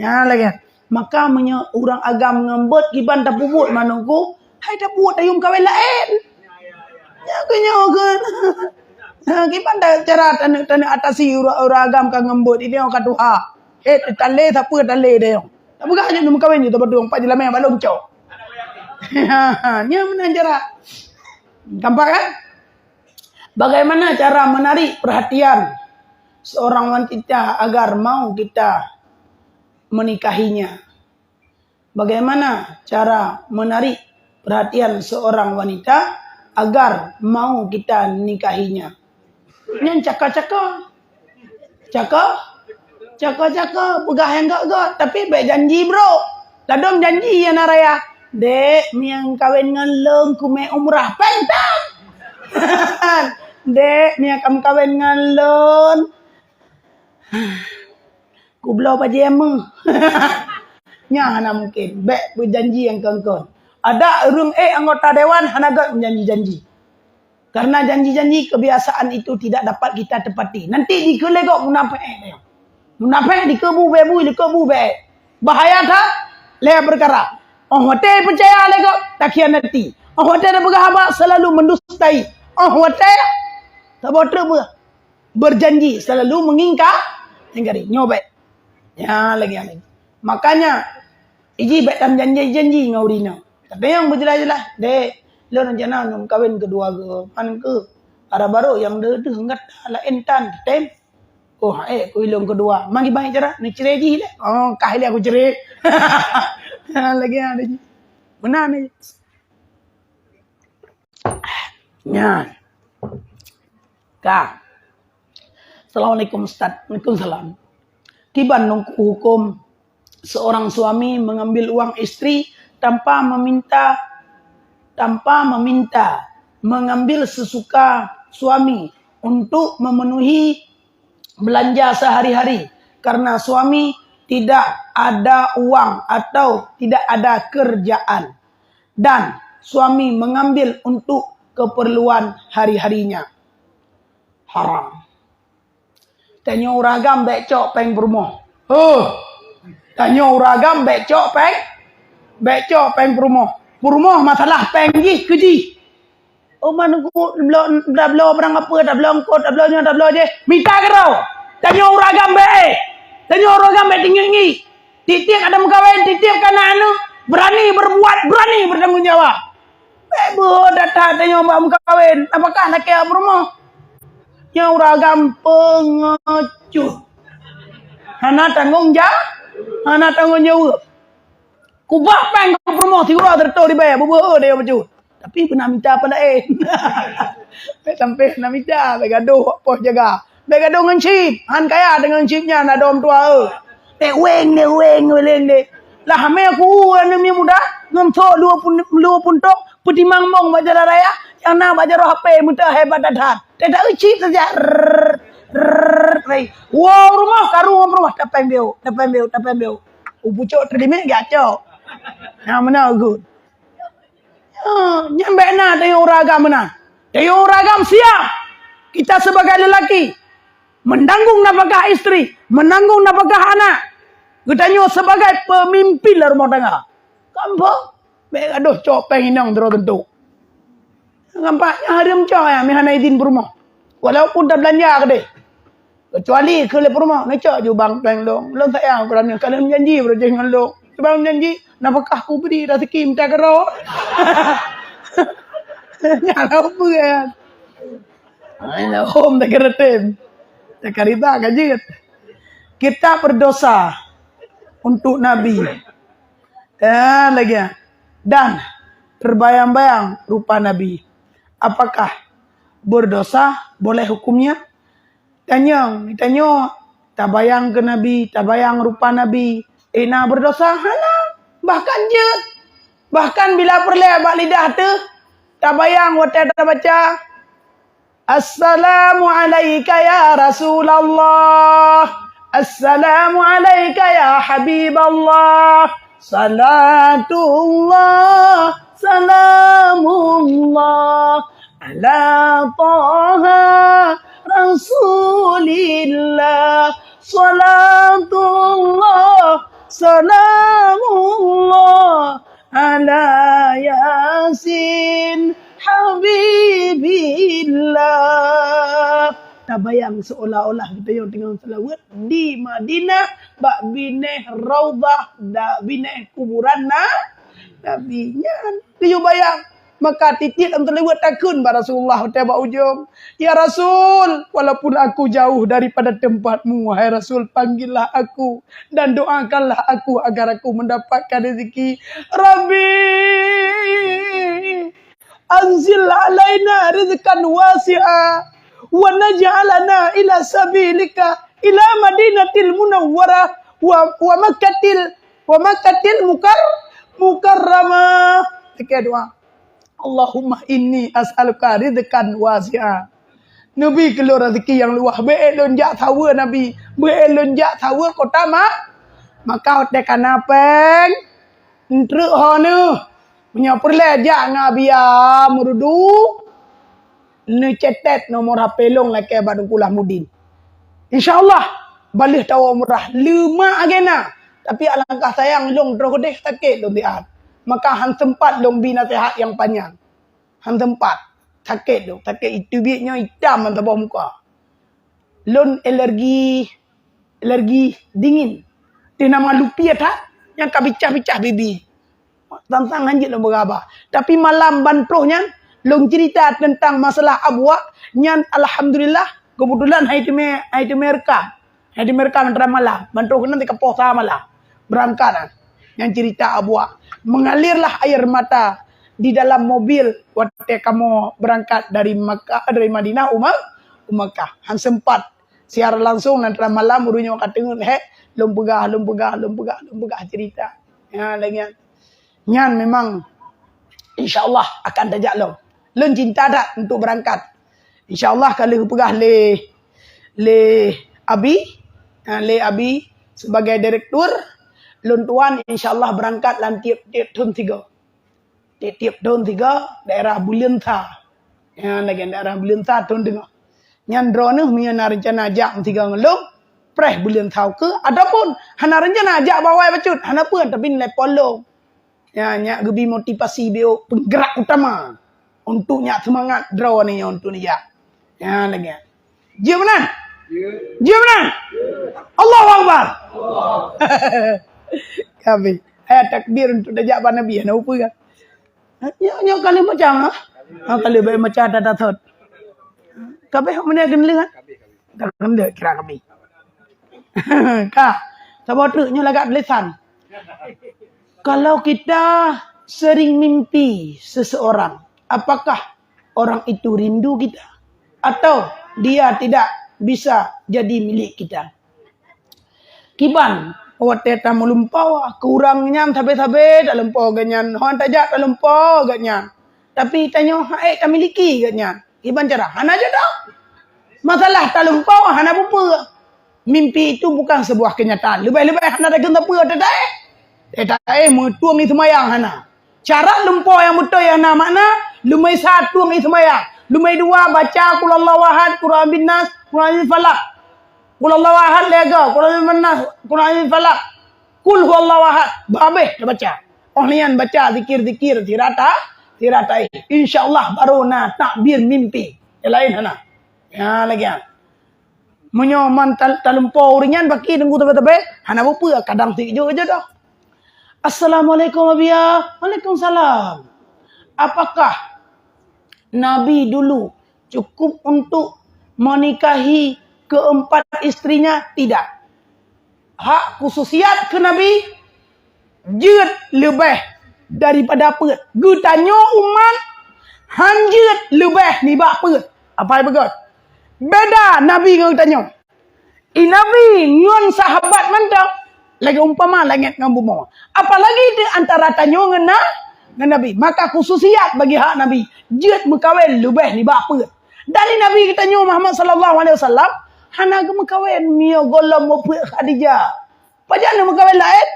Ya, lagèe. Maka meunyoe ureueng agam ngambek kiban tapeubuet manok ku, hai tapeubuet tayue meukawen laén. Nyoe keuh, nyoe keuh. Ha, kiban ta-, cara taneuk, taneuk atasi ureueng, ureueng agam ka ngambek, di nyoe ka tuha. Eh, talé sapeue talé deh nyoe. Tapeugah nyoe meukawen nyoe, tapeugah empat jeulamé balom cok. Nyoe meunan cara. Gampang kan? Bagaimana cara menarik perhatian seorang wanita agar mau kita menikahinya? Bagaimana cara menarik perhatian seorang wanita agar mau kita nikahinya? Nyan caka-caka. Caka? Caka-caka, peugah nyang gèt-gèt, tapi bèk janji brôk. Ladôm janji nyang na raya. Dek, meunyo kawen ngon lôn, kumè umrah. Péng tan! Dek, meunyo kam kawen ngon lôn, kubloe bajèe meuh. Nyan hana mungken. Bèk beujanji nyang kon-kon. Adak ureueng ék anggota dewan hana gèt meujanji-janji. Karena janji-janji kebiasaan itu tidak dapat kita tepati. Nanti dikeue lé gob munafék. Munafék dikeue bu bèe bui, dikeue bu bèe. Bahaya that, lhèe peukara. Óh watèe peucaya lé gob, takhianati. Óh watèe tapeugah haba, selalu mendustai. Óh watèe saboh treuk beuh. Berjanji selalu mengingka-, ingkari. Nyoe bèk. Ya, lagi, lagi. Makanya, iji bèk tam janji-janji ngon ureueng inong. Tapi nyang beujeulaih-jeulaih, dek, lôn rencana ngon kawen keudua geuh. Man keuh, ara barô nyang deuh-deuh gata laén tan, tem. Oh, eh, ku ilôn keudua. Magi baik cara, ni cerai jih lé. Oh, kah lé aku cerai. Lagi ada jih. Beuna ni. Nyan. Ka. Assalamualaikum, Ustaz. Waalaikumsalam. Kiban nungku hukum seorang suami mengambil uang istri tanpa meminta, tanpa meminta, mengambil sesuka suami untuk memenuhi belanja sehari-hari karena suami tidak ada uang atau tidak ada kerjaan. Dan suami mengambil untuk keperluan hari-harinya. Haram. Tanyoe ureueng agam bèk cok péng peurumoh. Huh. Tanyoe ureueng agam bèk cok péng, bèk cok péng peurumoh. Peurumoh masalah péng jih keu jih. Oh, man ku bloe, tabloe barang apa, tabloe eungkôt, tabloe nyoe, tabloe jéh. Mita keudroe. Tanyoe ureueng agam bèk. Tanyoe ureueng agam bèk teungiek-ngiek. Tiep-tiep ada meukawen, tiep-tiep ka na aneuk, berani berbuat, berani bertanggung jawab. Bèk beuet that-that tanyoe bak meukawen, apakah lakèe peurumoh? Nyoe ureueng agam peungecut. Hana tanggong ja-, hana tanggong jaweueb. Kubah péng keu peurumoh siuroe teureutôh ribèe, beubeuet deh bacut. Tapi pernah mita apa laén. Bèk sampai pernah mita, bèk gadoh poh jaga. Bèk gadôh ngon chip. Han kaya deungon chip nyan, adoe meutuah, eh. Dek weng, dek weng, weng, dek. Lah, mé aku, aneuk miet muda, ngon thok dua pun, dua pun thok, peutimang mong bak jalan raya, nyang na bak jaroe H P, meuteumèe hebat that-that. Teudak chip saja. Rrrr, rrrr, rei. Wow, rumoh, karu ngon rumoh, tapèng biôk, tapèng biôk, tapèng biôk. Upucok teurimèk geucok. Nyang meunan geuh. Ha, nyan bèk na tayue ureueng agam meunan. Tayue ureueng agam siap. Kita sebagai lelaki, menanggung nafkah istri, menanggung nafkah anak. Geutanyoe sebagai pemimpin lam rumah tangga. Gampang. Bèk gadôh cok pèng inong droe teuntu. Gampang nyan hareuem cok ya, meuhana izin peurumoh. Walaupun tabeulanja keudéh. Keucuali keu lé peurumoh, neucok ju bang pèng lôn. Lôn sayang keu droeneuh, ka lôn janji beureujeuh ngon lôn. Bang janji, nafkah kubri, raseuki mita keudroe. Nyan lôn peue kan. Ai, lôn takira tem. Takira ka jeuet. Kita berdosa untuk Nabi. Ya, lagi. Dan terbayang-bayang rupa Nabi. Apakah berdosa? Boleh hukumnya? Tanyong, tanyoe, tabayang keu Nabi, tabayang rupa Nabi, eh, na berdosa? Hana. Bahkan jeuet. Bahkan bila peureulèe bak lidah teuh, tabayang watèe tabaca, "Assalamu alaika ya Rasulullah. Assalamu alaika ya Habiballah. Salatullah, salamullah. Ala Taha Rasulillah. Salatullah, salamullah. Ala Yasin Habibillah." Tabayang seolah-olah geutanyoe teungoh seulaweuet di Madinah, bak binéh Raudhah, da-, binéh kuburan na-, Nabi. Nyan, geuyue bayang. Maka tieb-tieb lam seulaweuet takheun bak Rasulullah watèe bak ujong, "Ya Rasul, walaupun aku jauh daripada tempatmu, wahai Rasul, panggillah aku dan doakanlah aku agar aku mendapatkan rezeki. Rabbi, anzil alaina rizqan wasi'a, wa naj'alana ila sabilika, ila Madinatil Munawwarah, wa, wa Makkatil, wa Makkatil Mukar-, Mukarramah." Oke, doa. "Allahumma inni as'aluka rizqan wasi'a." Neubi keu lôn raseuki nyang luwah. Beuék lôn jak saweue Nabi. Beuék lôn jak saweue kota Ma-, Makkah watèe ka na pèng. Eunteuk ho neuh. Meunyoe peureulèe jak ngon Abiya Meurudu, neucatet nomor H P lôn lakèe bak Teungku Lahmudin. Insya Allah, baleuh tawoe umrah leumah agena. Tapi alangkah sayang lôn droe keudéh sakét lôn siat. Maka han seumpat lôn bi naseuhat nyang panyang. Han seumpat. Sakét lôn, sakét itu biet nyoe itam ban saboh muka. Lôn alergi, alergi dingin. Teuh na meualupi that, nyang ka picah-picah bibi. Tantang hanjeuet lôn peugah haba. Tapi malam ban troh nyan, lôn cerita teuntang masalah abuak nyan, alhamdulillah, keubeutulan hai teumé, hai teumé rekam. Hai teumé rekam antara malam, ban troh keunan teuka poh sa malam. Beurangkat nyan. Nyan cerita abuak. Mengalirlah air mata di dalam mobil watèe kamoe beurangkat dari Makkah, dari Madinah u Ma-, u Makkah. Han seumpat siaran langsung, nan teuka malam, ureueng nyoe ka teungeut lhèe, lôn peugah, lôn peugah, lôn peugah, lôn peugah cerita. Ya, lagèe nyan. Nyan memang insya Allah akan tajak lom. Lôn cinta that untuk beurangkat. Insya Allah ka lheueh peugah lé, lé Abi, ha, lé Abi sebagai direktur, lôn tuan insya Allah beurangkat lam tiep-tiep thôn tiga. Tiep-tiep thôn tiga, daerah Buleuen Sa. Ya, lagèe daerah Buleuen Sa thôn teungoh. Nyan droeneuh meunyoe na reuncana jak meusigoe ngon lôn, preh Buleuen Sa ukeue, ataupun hana reuncana jak bak awai bacut, hana peue, tapi nelepon lôn. Ya, nyak geubi motivasi biôh penggerak utama untuk nyak seumangat droeneuh nyoe untuk neujak. Ya, lagèe nyan. Jeuet meunan? Jeuet meunan? Allahu Akbar. Kami. Hai takbir untuk tajak bak Nabi, hana upeue kan? Nyoe, nyoe ka lheueh macam, ha? Ha, ka lheueh baik macam dah datot. Kabeh mana kena kan? Tak kena kira kami. Ka. Sabar tu, nyoe lagak tulisan. Kalau kita sering mimpi seseorang, apakah orang itu rindu kita? Atau dia tidak bisa jadi milik kita. Kiban watée tameulumpoe, keu ureuëng nyan sabe-sabe talumpok geuh nyan, hon tajak talumpok geuh nyan. Tapi tanyoe hak ék tamiliki geuh nyan. Kiban cara? Hana jodoh. Masalah talumpok hana peue-peue. Mimpi itu bukan sebuah kenyataan. Leubeh-leubeh hana dageng sapeue teutai. Teutai meutueng i seumayang hana. Syarat lumpoe nyang beutôi hana makna, leumé sa tueng i seumayang. Leumé dua baca Qul Huwallahu Ahad, Qul A'udzu Birabbin Nas, Qul A'udzu Birabbis Falaq. Qul Huwallahu Ahad lé go, Qul A'udzu Birabbin Nas, Qul A'udzu Birabbis Falaq. Qul Huwallahu Ahad, bah habéh tabaca. Oh nyan baca zikir-zikir sira ta, sira taéh. Insya Allah baru na takbir mimpi. Nyang laén hana. Ya lagi ah. Meunyoe man tal-, talumpoe ureuëng nyan baki deungon teubé-teubé, hana peue-peue, kadang sik jok jodoh. "Assalamualaikum, Abiya." "Waalaikumsalam." "Apakah Nabi dulu cukup untuk menikahi keempat istrinya?" "Tidak." Hak khususiat keu Nabi jeuet leubeh daripada peuet. Geutanyoe umat han jeuet leubeh nibak peuet. Apai beugöt? Beda Nabi ngon geutanyoe. I Nabi ngon sahabat mantong lagée umpama langét ngon bumoe. Apalagi di antara tanyoe ngon na-, ngon Nabi. Maka khususiat bagi hak Nabi jeuet meukawen leubeh nibak peuet. Dari Nabi geutanyoe Muhammad sallallahu alaihi wasallam hana geumeukawen meunyoe gohlom wafeuet Khadijah. Pajan neumeukawen laén?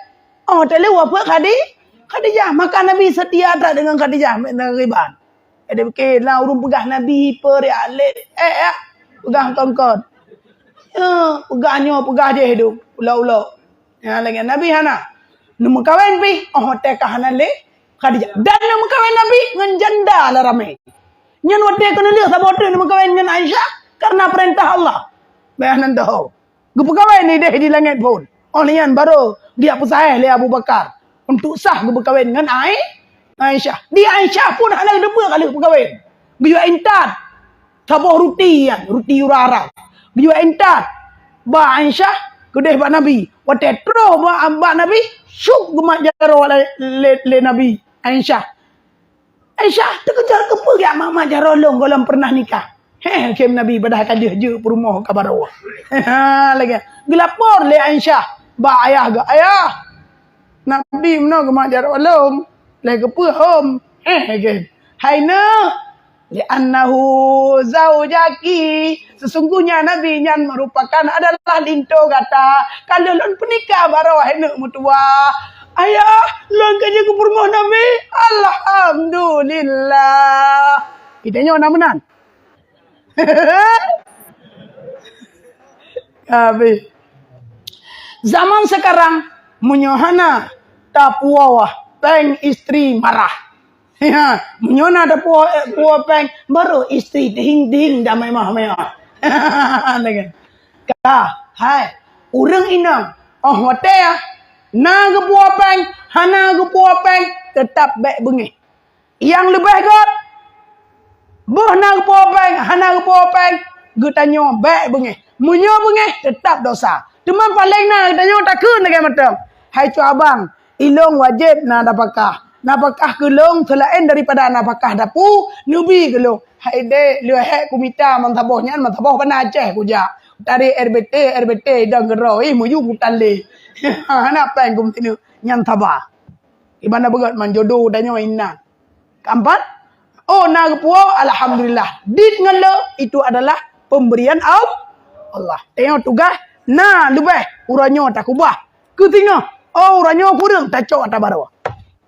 Oh, teuleu wafeuet Khadi-, Khadijah. Maka Nabi seutia that deungon Khadijah, mek neuriban. Jadi, pike na ureuëng peugah Nabi peuriak lé, eh, eh, peugah kongkon. Ya, peugah nyoe, peugah jih tu, ulok-ulok. Ya, lagée Nabi hana. Neumeukawen pih, oh, watée ka hana lé Khadijah. Dan neumeukawen Nabi ngon janda lah ramé. Nyan watée keuneulheueh saboh teuk neumeukawen ngon Aisyah karena perintah Allah. Bah nan tahu. Geupeukawen idéh di langét phon. Oh nyan baru geujak peusahéh lé Abu Bakar untuk sah geupeukawen ngon Ai-, Aisyah. Di Aisyah pun hana geuteupeue ka lheueh peukawen. Geuyue intat. Saboh ruti nyan, ruti urat-urat. Geuyue intat bak Aisyah keudeh bak Nabi. Watée troh bak, bak Nabi, syuk geumat jaroe lé, lé, lé Nabi Aisyah. Aisyah, teukeujot keupeue geujak mat-mat jaroe lôn gohlom peureunah nikah? Heh, kheun Nabi padahai ka lheueh jeuet peurumoh ka baroe. Lagée geulapor lé Aisyah bak ayah geuh, "Ayah, Nabi meunoe geumat jaroe lôn, lé keupeue hom?" Heh, kheun, "Hai neuk, li'annahu zaujaki, sesungguhnya Nabi nyan merupakan adalah linto gata. Ka lheueh lôn peunikah baroe hai neuk meutuwah." "Ayah, lôn ka jeuet keu peurumoh Nabi. Alhamdulillah." Kita nyoe na meunan. Habis. Zaman sekarang, meunyoe hana tapuwoe péng, istri marah. Ya, meunyoe na tapuwoe, eh, puwoe péng, baru istri tihing-tihing dan meuah-meuah. Ka, hai, ureuëng inong, oh watée na geupuwoe péng, hana geupuwoe péng, teutap bék beungéh. Nyang leubeh göt, boh na geupuwoe péng, hana geupuwoe péng, geutanyoe bék beungéh. Meunyoe beungéh, teutap dosa. Teuma paléng na geutanyoe takheun lagée mantong, "Hai cu abang, ilong wajéb na nafakah. Nafakah keu lôn seulaén daripada nafakah dapu, neubi keu lôn." "Hai dék, leuhék kumita meusaboh nyan, meusaboh bana Aceh kujak. Dari R B T, R B T idong keudroe, ih, meuyuem kutalé. Hana péng kumeuteuneu." Nyan saba. Iban na beugöt man jodoh tanyoe inan. Keempat, oh na geupuwoe, alhamdulillah. Dit ngon le, itu adalah pemberian Al-, Allah. Tanyoe tugaih na leubeh, uroe nyoe takubah. Keu singoh, oh uroe nyoe kureueng, tacok ata baroe.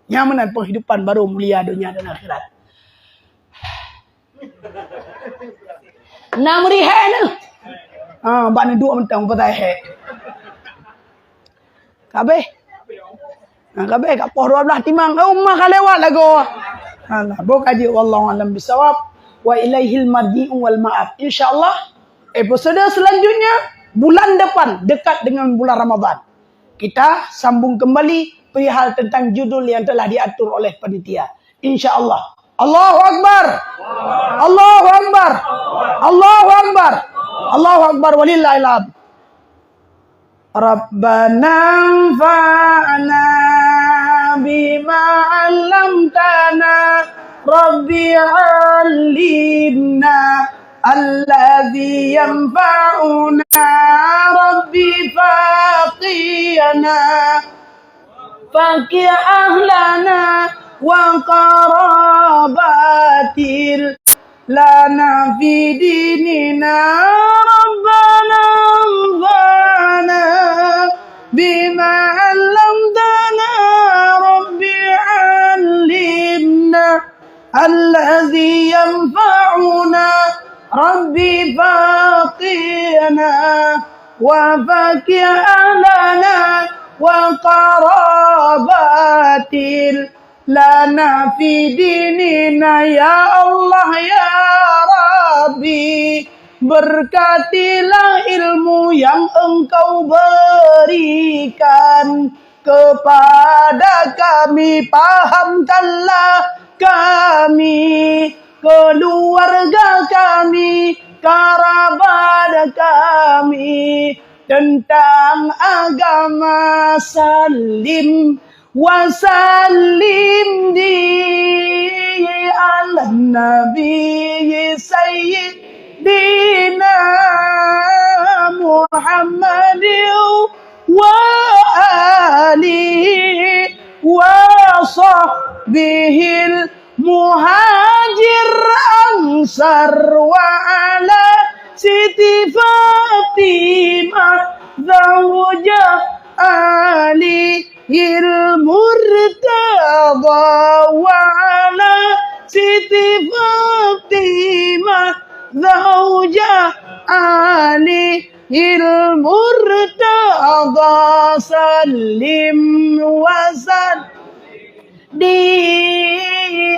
Nyan meunan penghidupan baru mulia donya dan akhirat. Na meuri hék na. Ha, bak neuduek mantong patai hék. Kabeh. Nah, kabeh ka poh dua belas timang. Eh, umah ka lewat lagoe. Alah, boh ka jeuet, wallahu a'lam bishawab. Wa ilaihil marji'u wal ma'ab. Insyaallah, episode selanjutnya bulan depan, dekat dengan bulan Ramadan. Kita sambung kembali perihal tentang judul yang telah diatur oleh panitia. Insyaallah. Allahu Akbar. Allahu Akbar. Allahu Akbar. Allahu Akbar. Walillahil hamd. Rabbana anfa'na bima 'allamtana. Rabbi 'allimna. الذي ينفعنا ربي فقينا فقي أهلنا وقرابات لنا في ديننا ربنا انفعنا بما علمتنا رب علمنا الذي ينفعنا رب فقنا وفقه أهلنا وقرابات لنا في ديننا يا الله يا ربي. Berkatilah ilmu yang Engkau berikan kepada kami, pahamkanlah kami, keluarga kami, kerabat kami tentang agama. Sallim wa sallim di ala nabi sayyidina Muhammad wa alihi wa sahbihil muhajir ansar wa ala Siti Fatimah zaujah Aliyil Murtadha wa ala Siti Fatimah zaujah Aliyil Murtadha. Sallim wa sallim di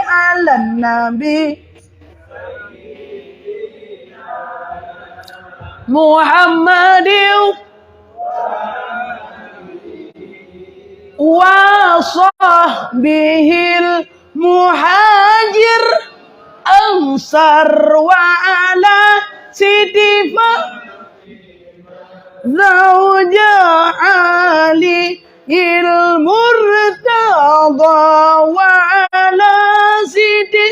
ala nabi Muhammadin wa sahbihil muhajir ansar wa ala Siti Fa- zaujah Aliyil Murtadha wa ala Siti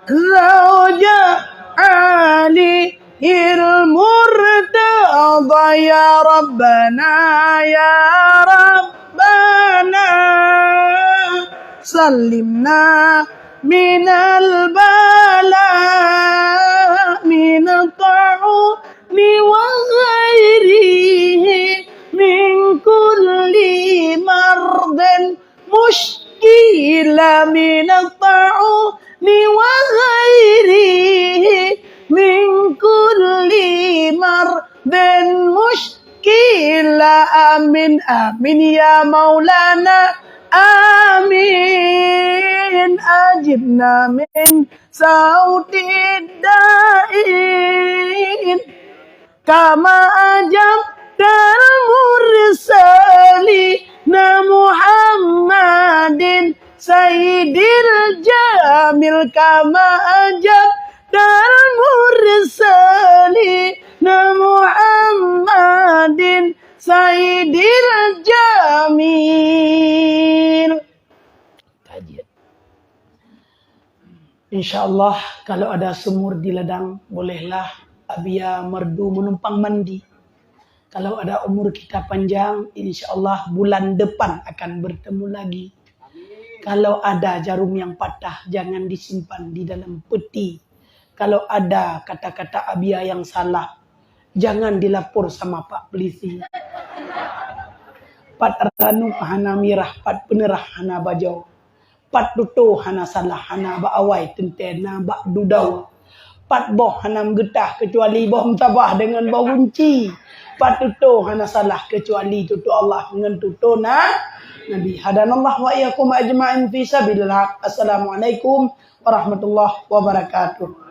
zaujah Aliyil Murtadha. Ya Rabbana ya Rabbana sallimna minal bala minat ta'u ni wa ghairihi min kulli mardin musykilah minat ta'u ni wa ghairihi min kulli mardin musykilah. Amin amin ya maulana amin. Ajibna min sautid da'in kama ajabtal mursalina Muhammadin sayyidil jamil kama ajabtal mursalina Muhammadin sayyidil jamil. Kajian. Insya Allah kalau ada sumur di ladang bolehlah Abia merdu menumpang mandi. Kalau ada umur kita panjang, insya Allah bulan depan akan bertemu lagi. Kalau ada jarum yang patah, jangan disimpan di dalam peti. Kalau ada kata-kata Abia yang salah, jangan dilapor sama pak polisi. Pat ranub hana mirah, pat peuneurah hana bajoe. Pat tutoe hana salah, hana bak awai teuntée na bak dudoe. Pat boh hana meugeutah keucuali boh meutabah deungon boh gunci. Pat tutoe hana salah keucuali tutoe Allah ngon tutoe na Nabi. Hadanallah wa iyyakum ajma'in fi sabilillah. Assalamualaikum warahmatullahi wabarakatuh.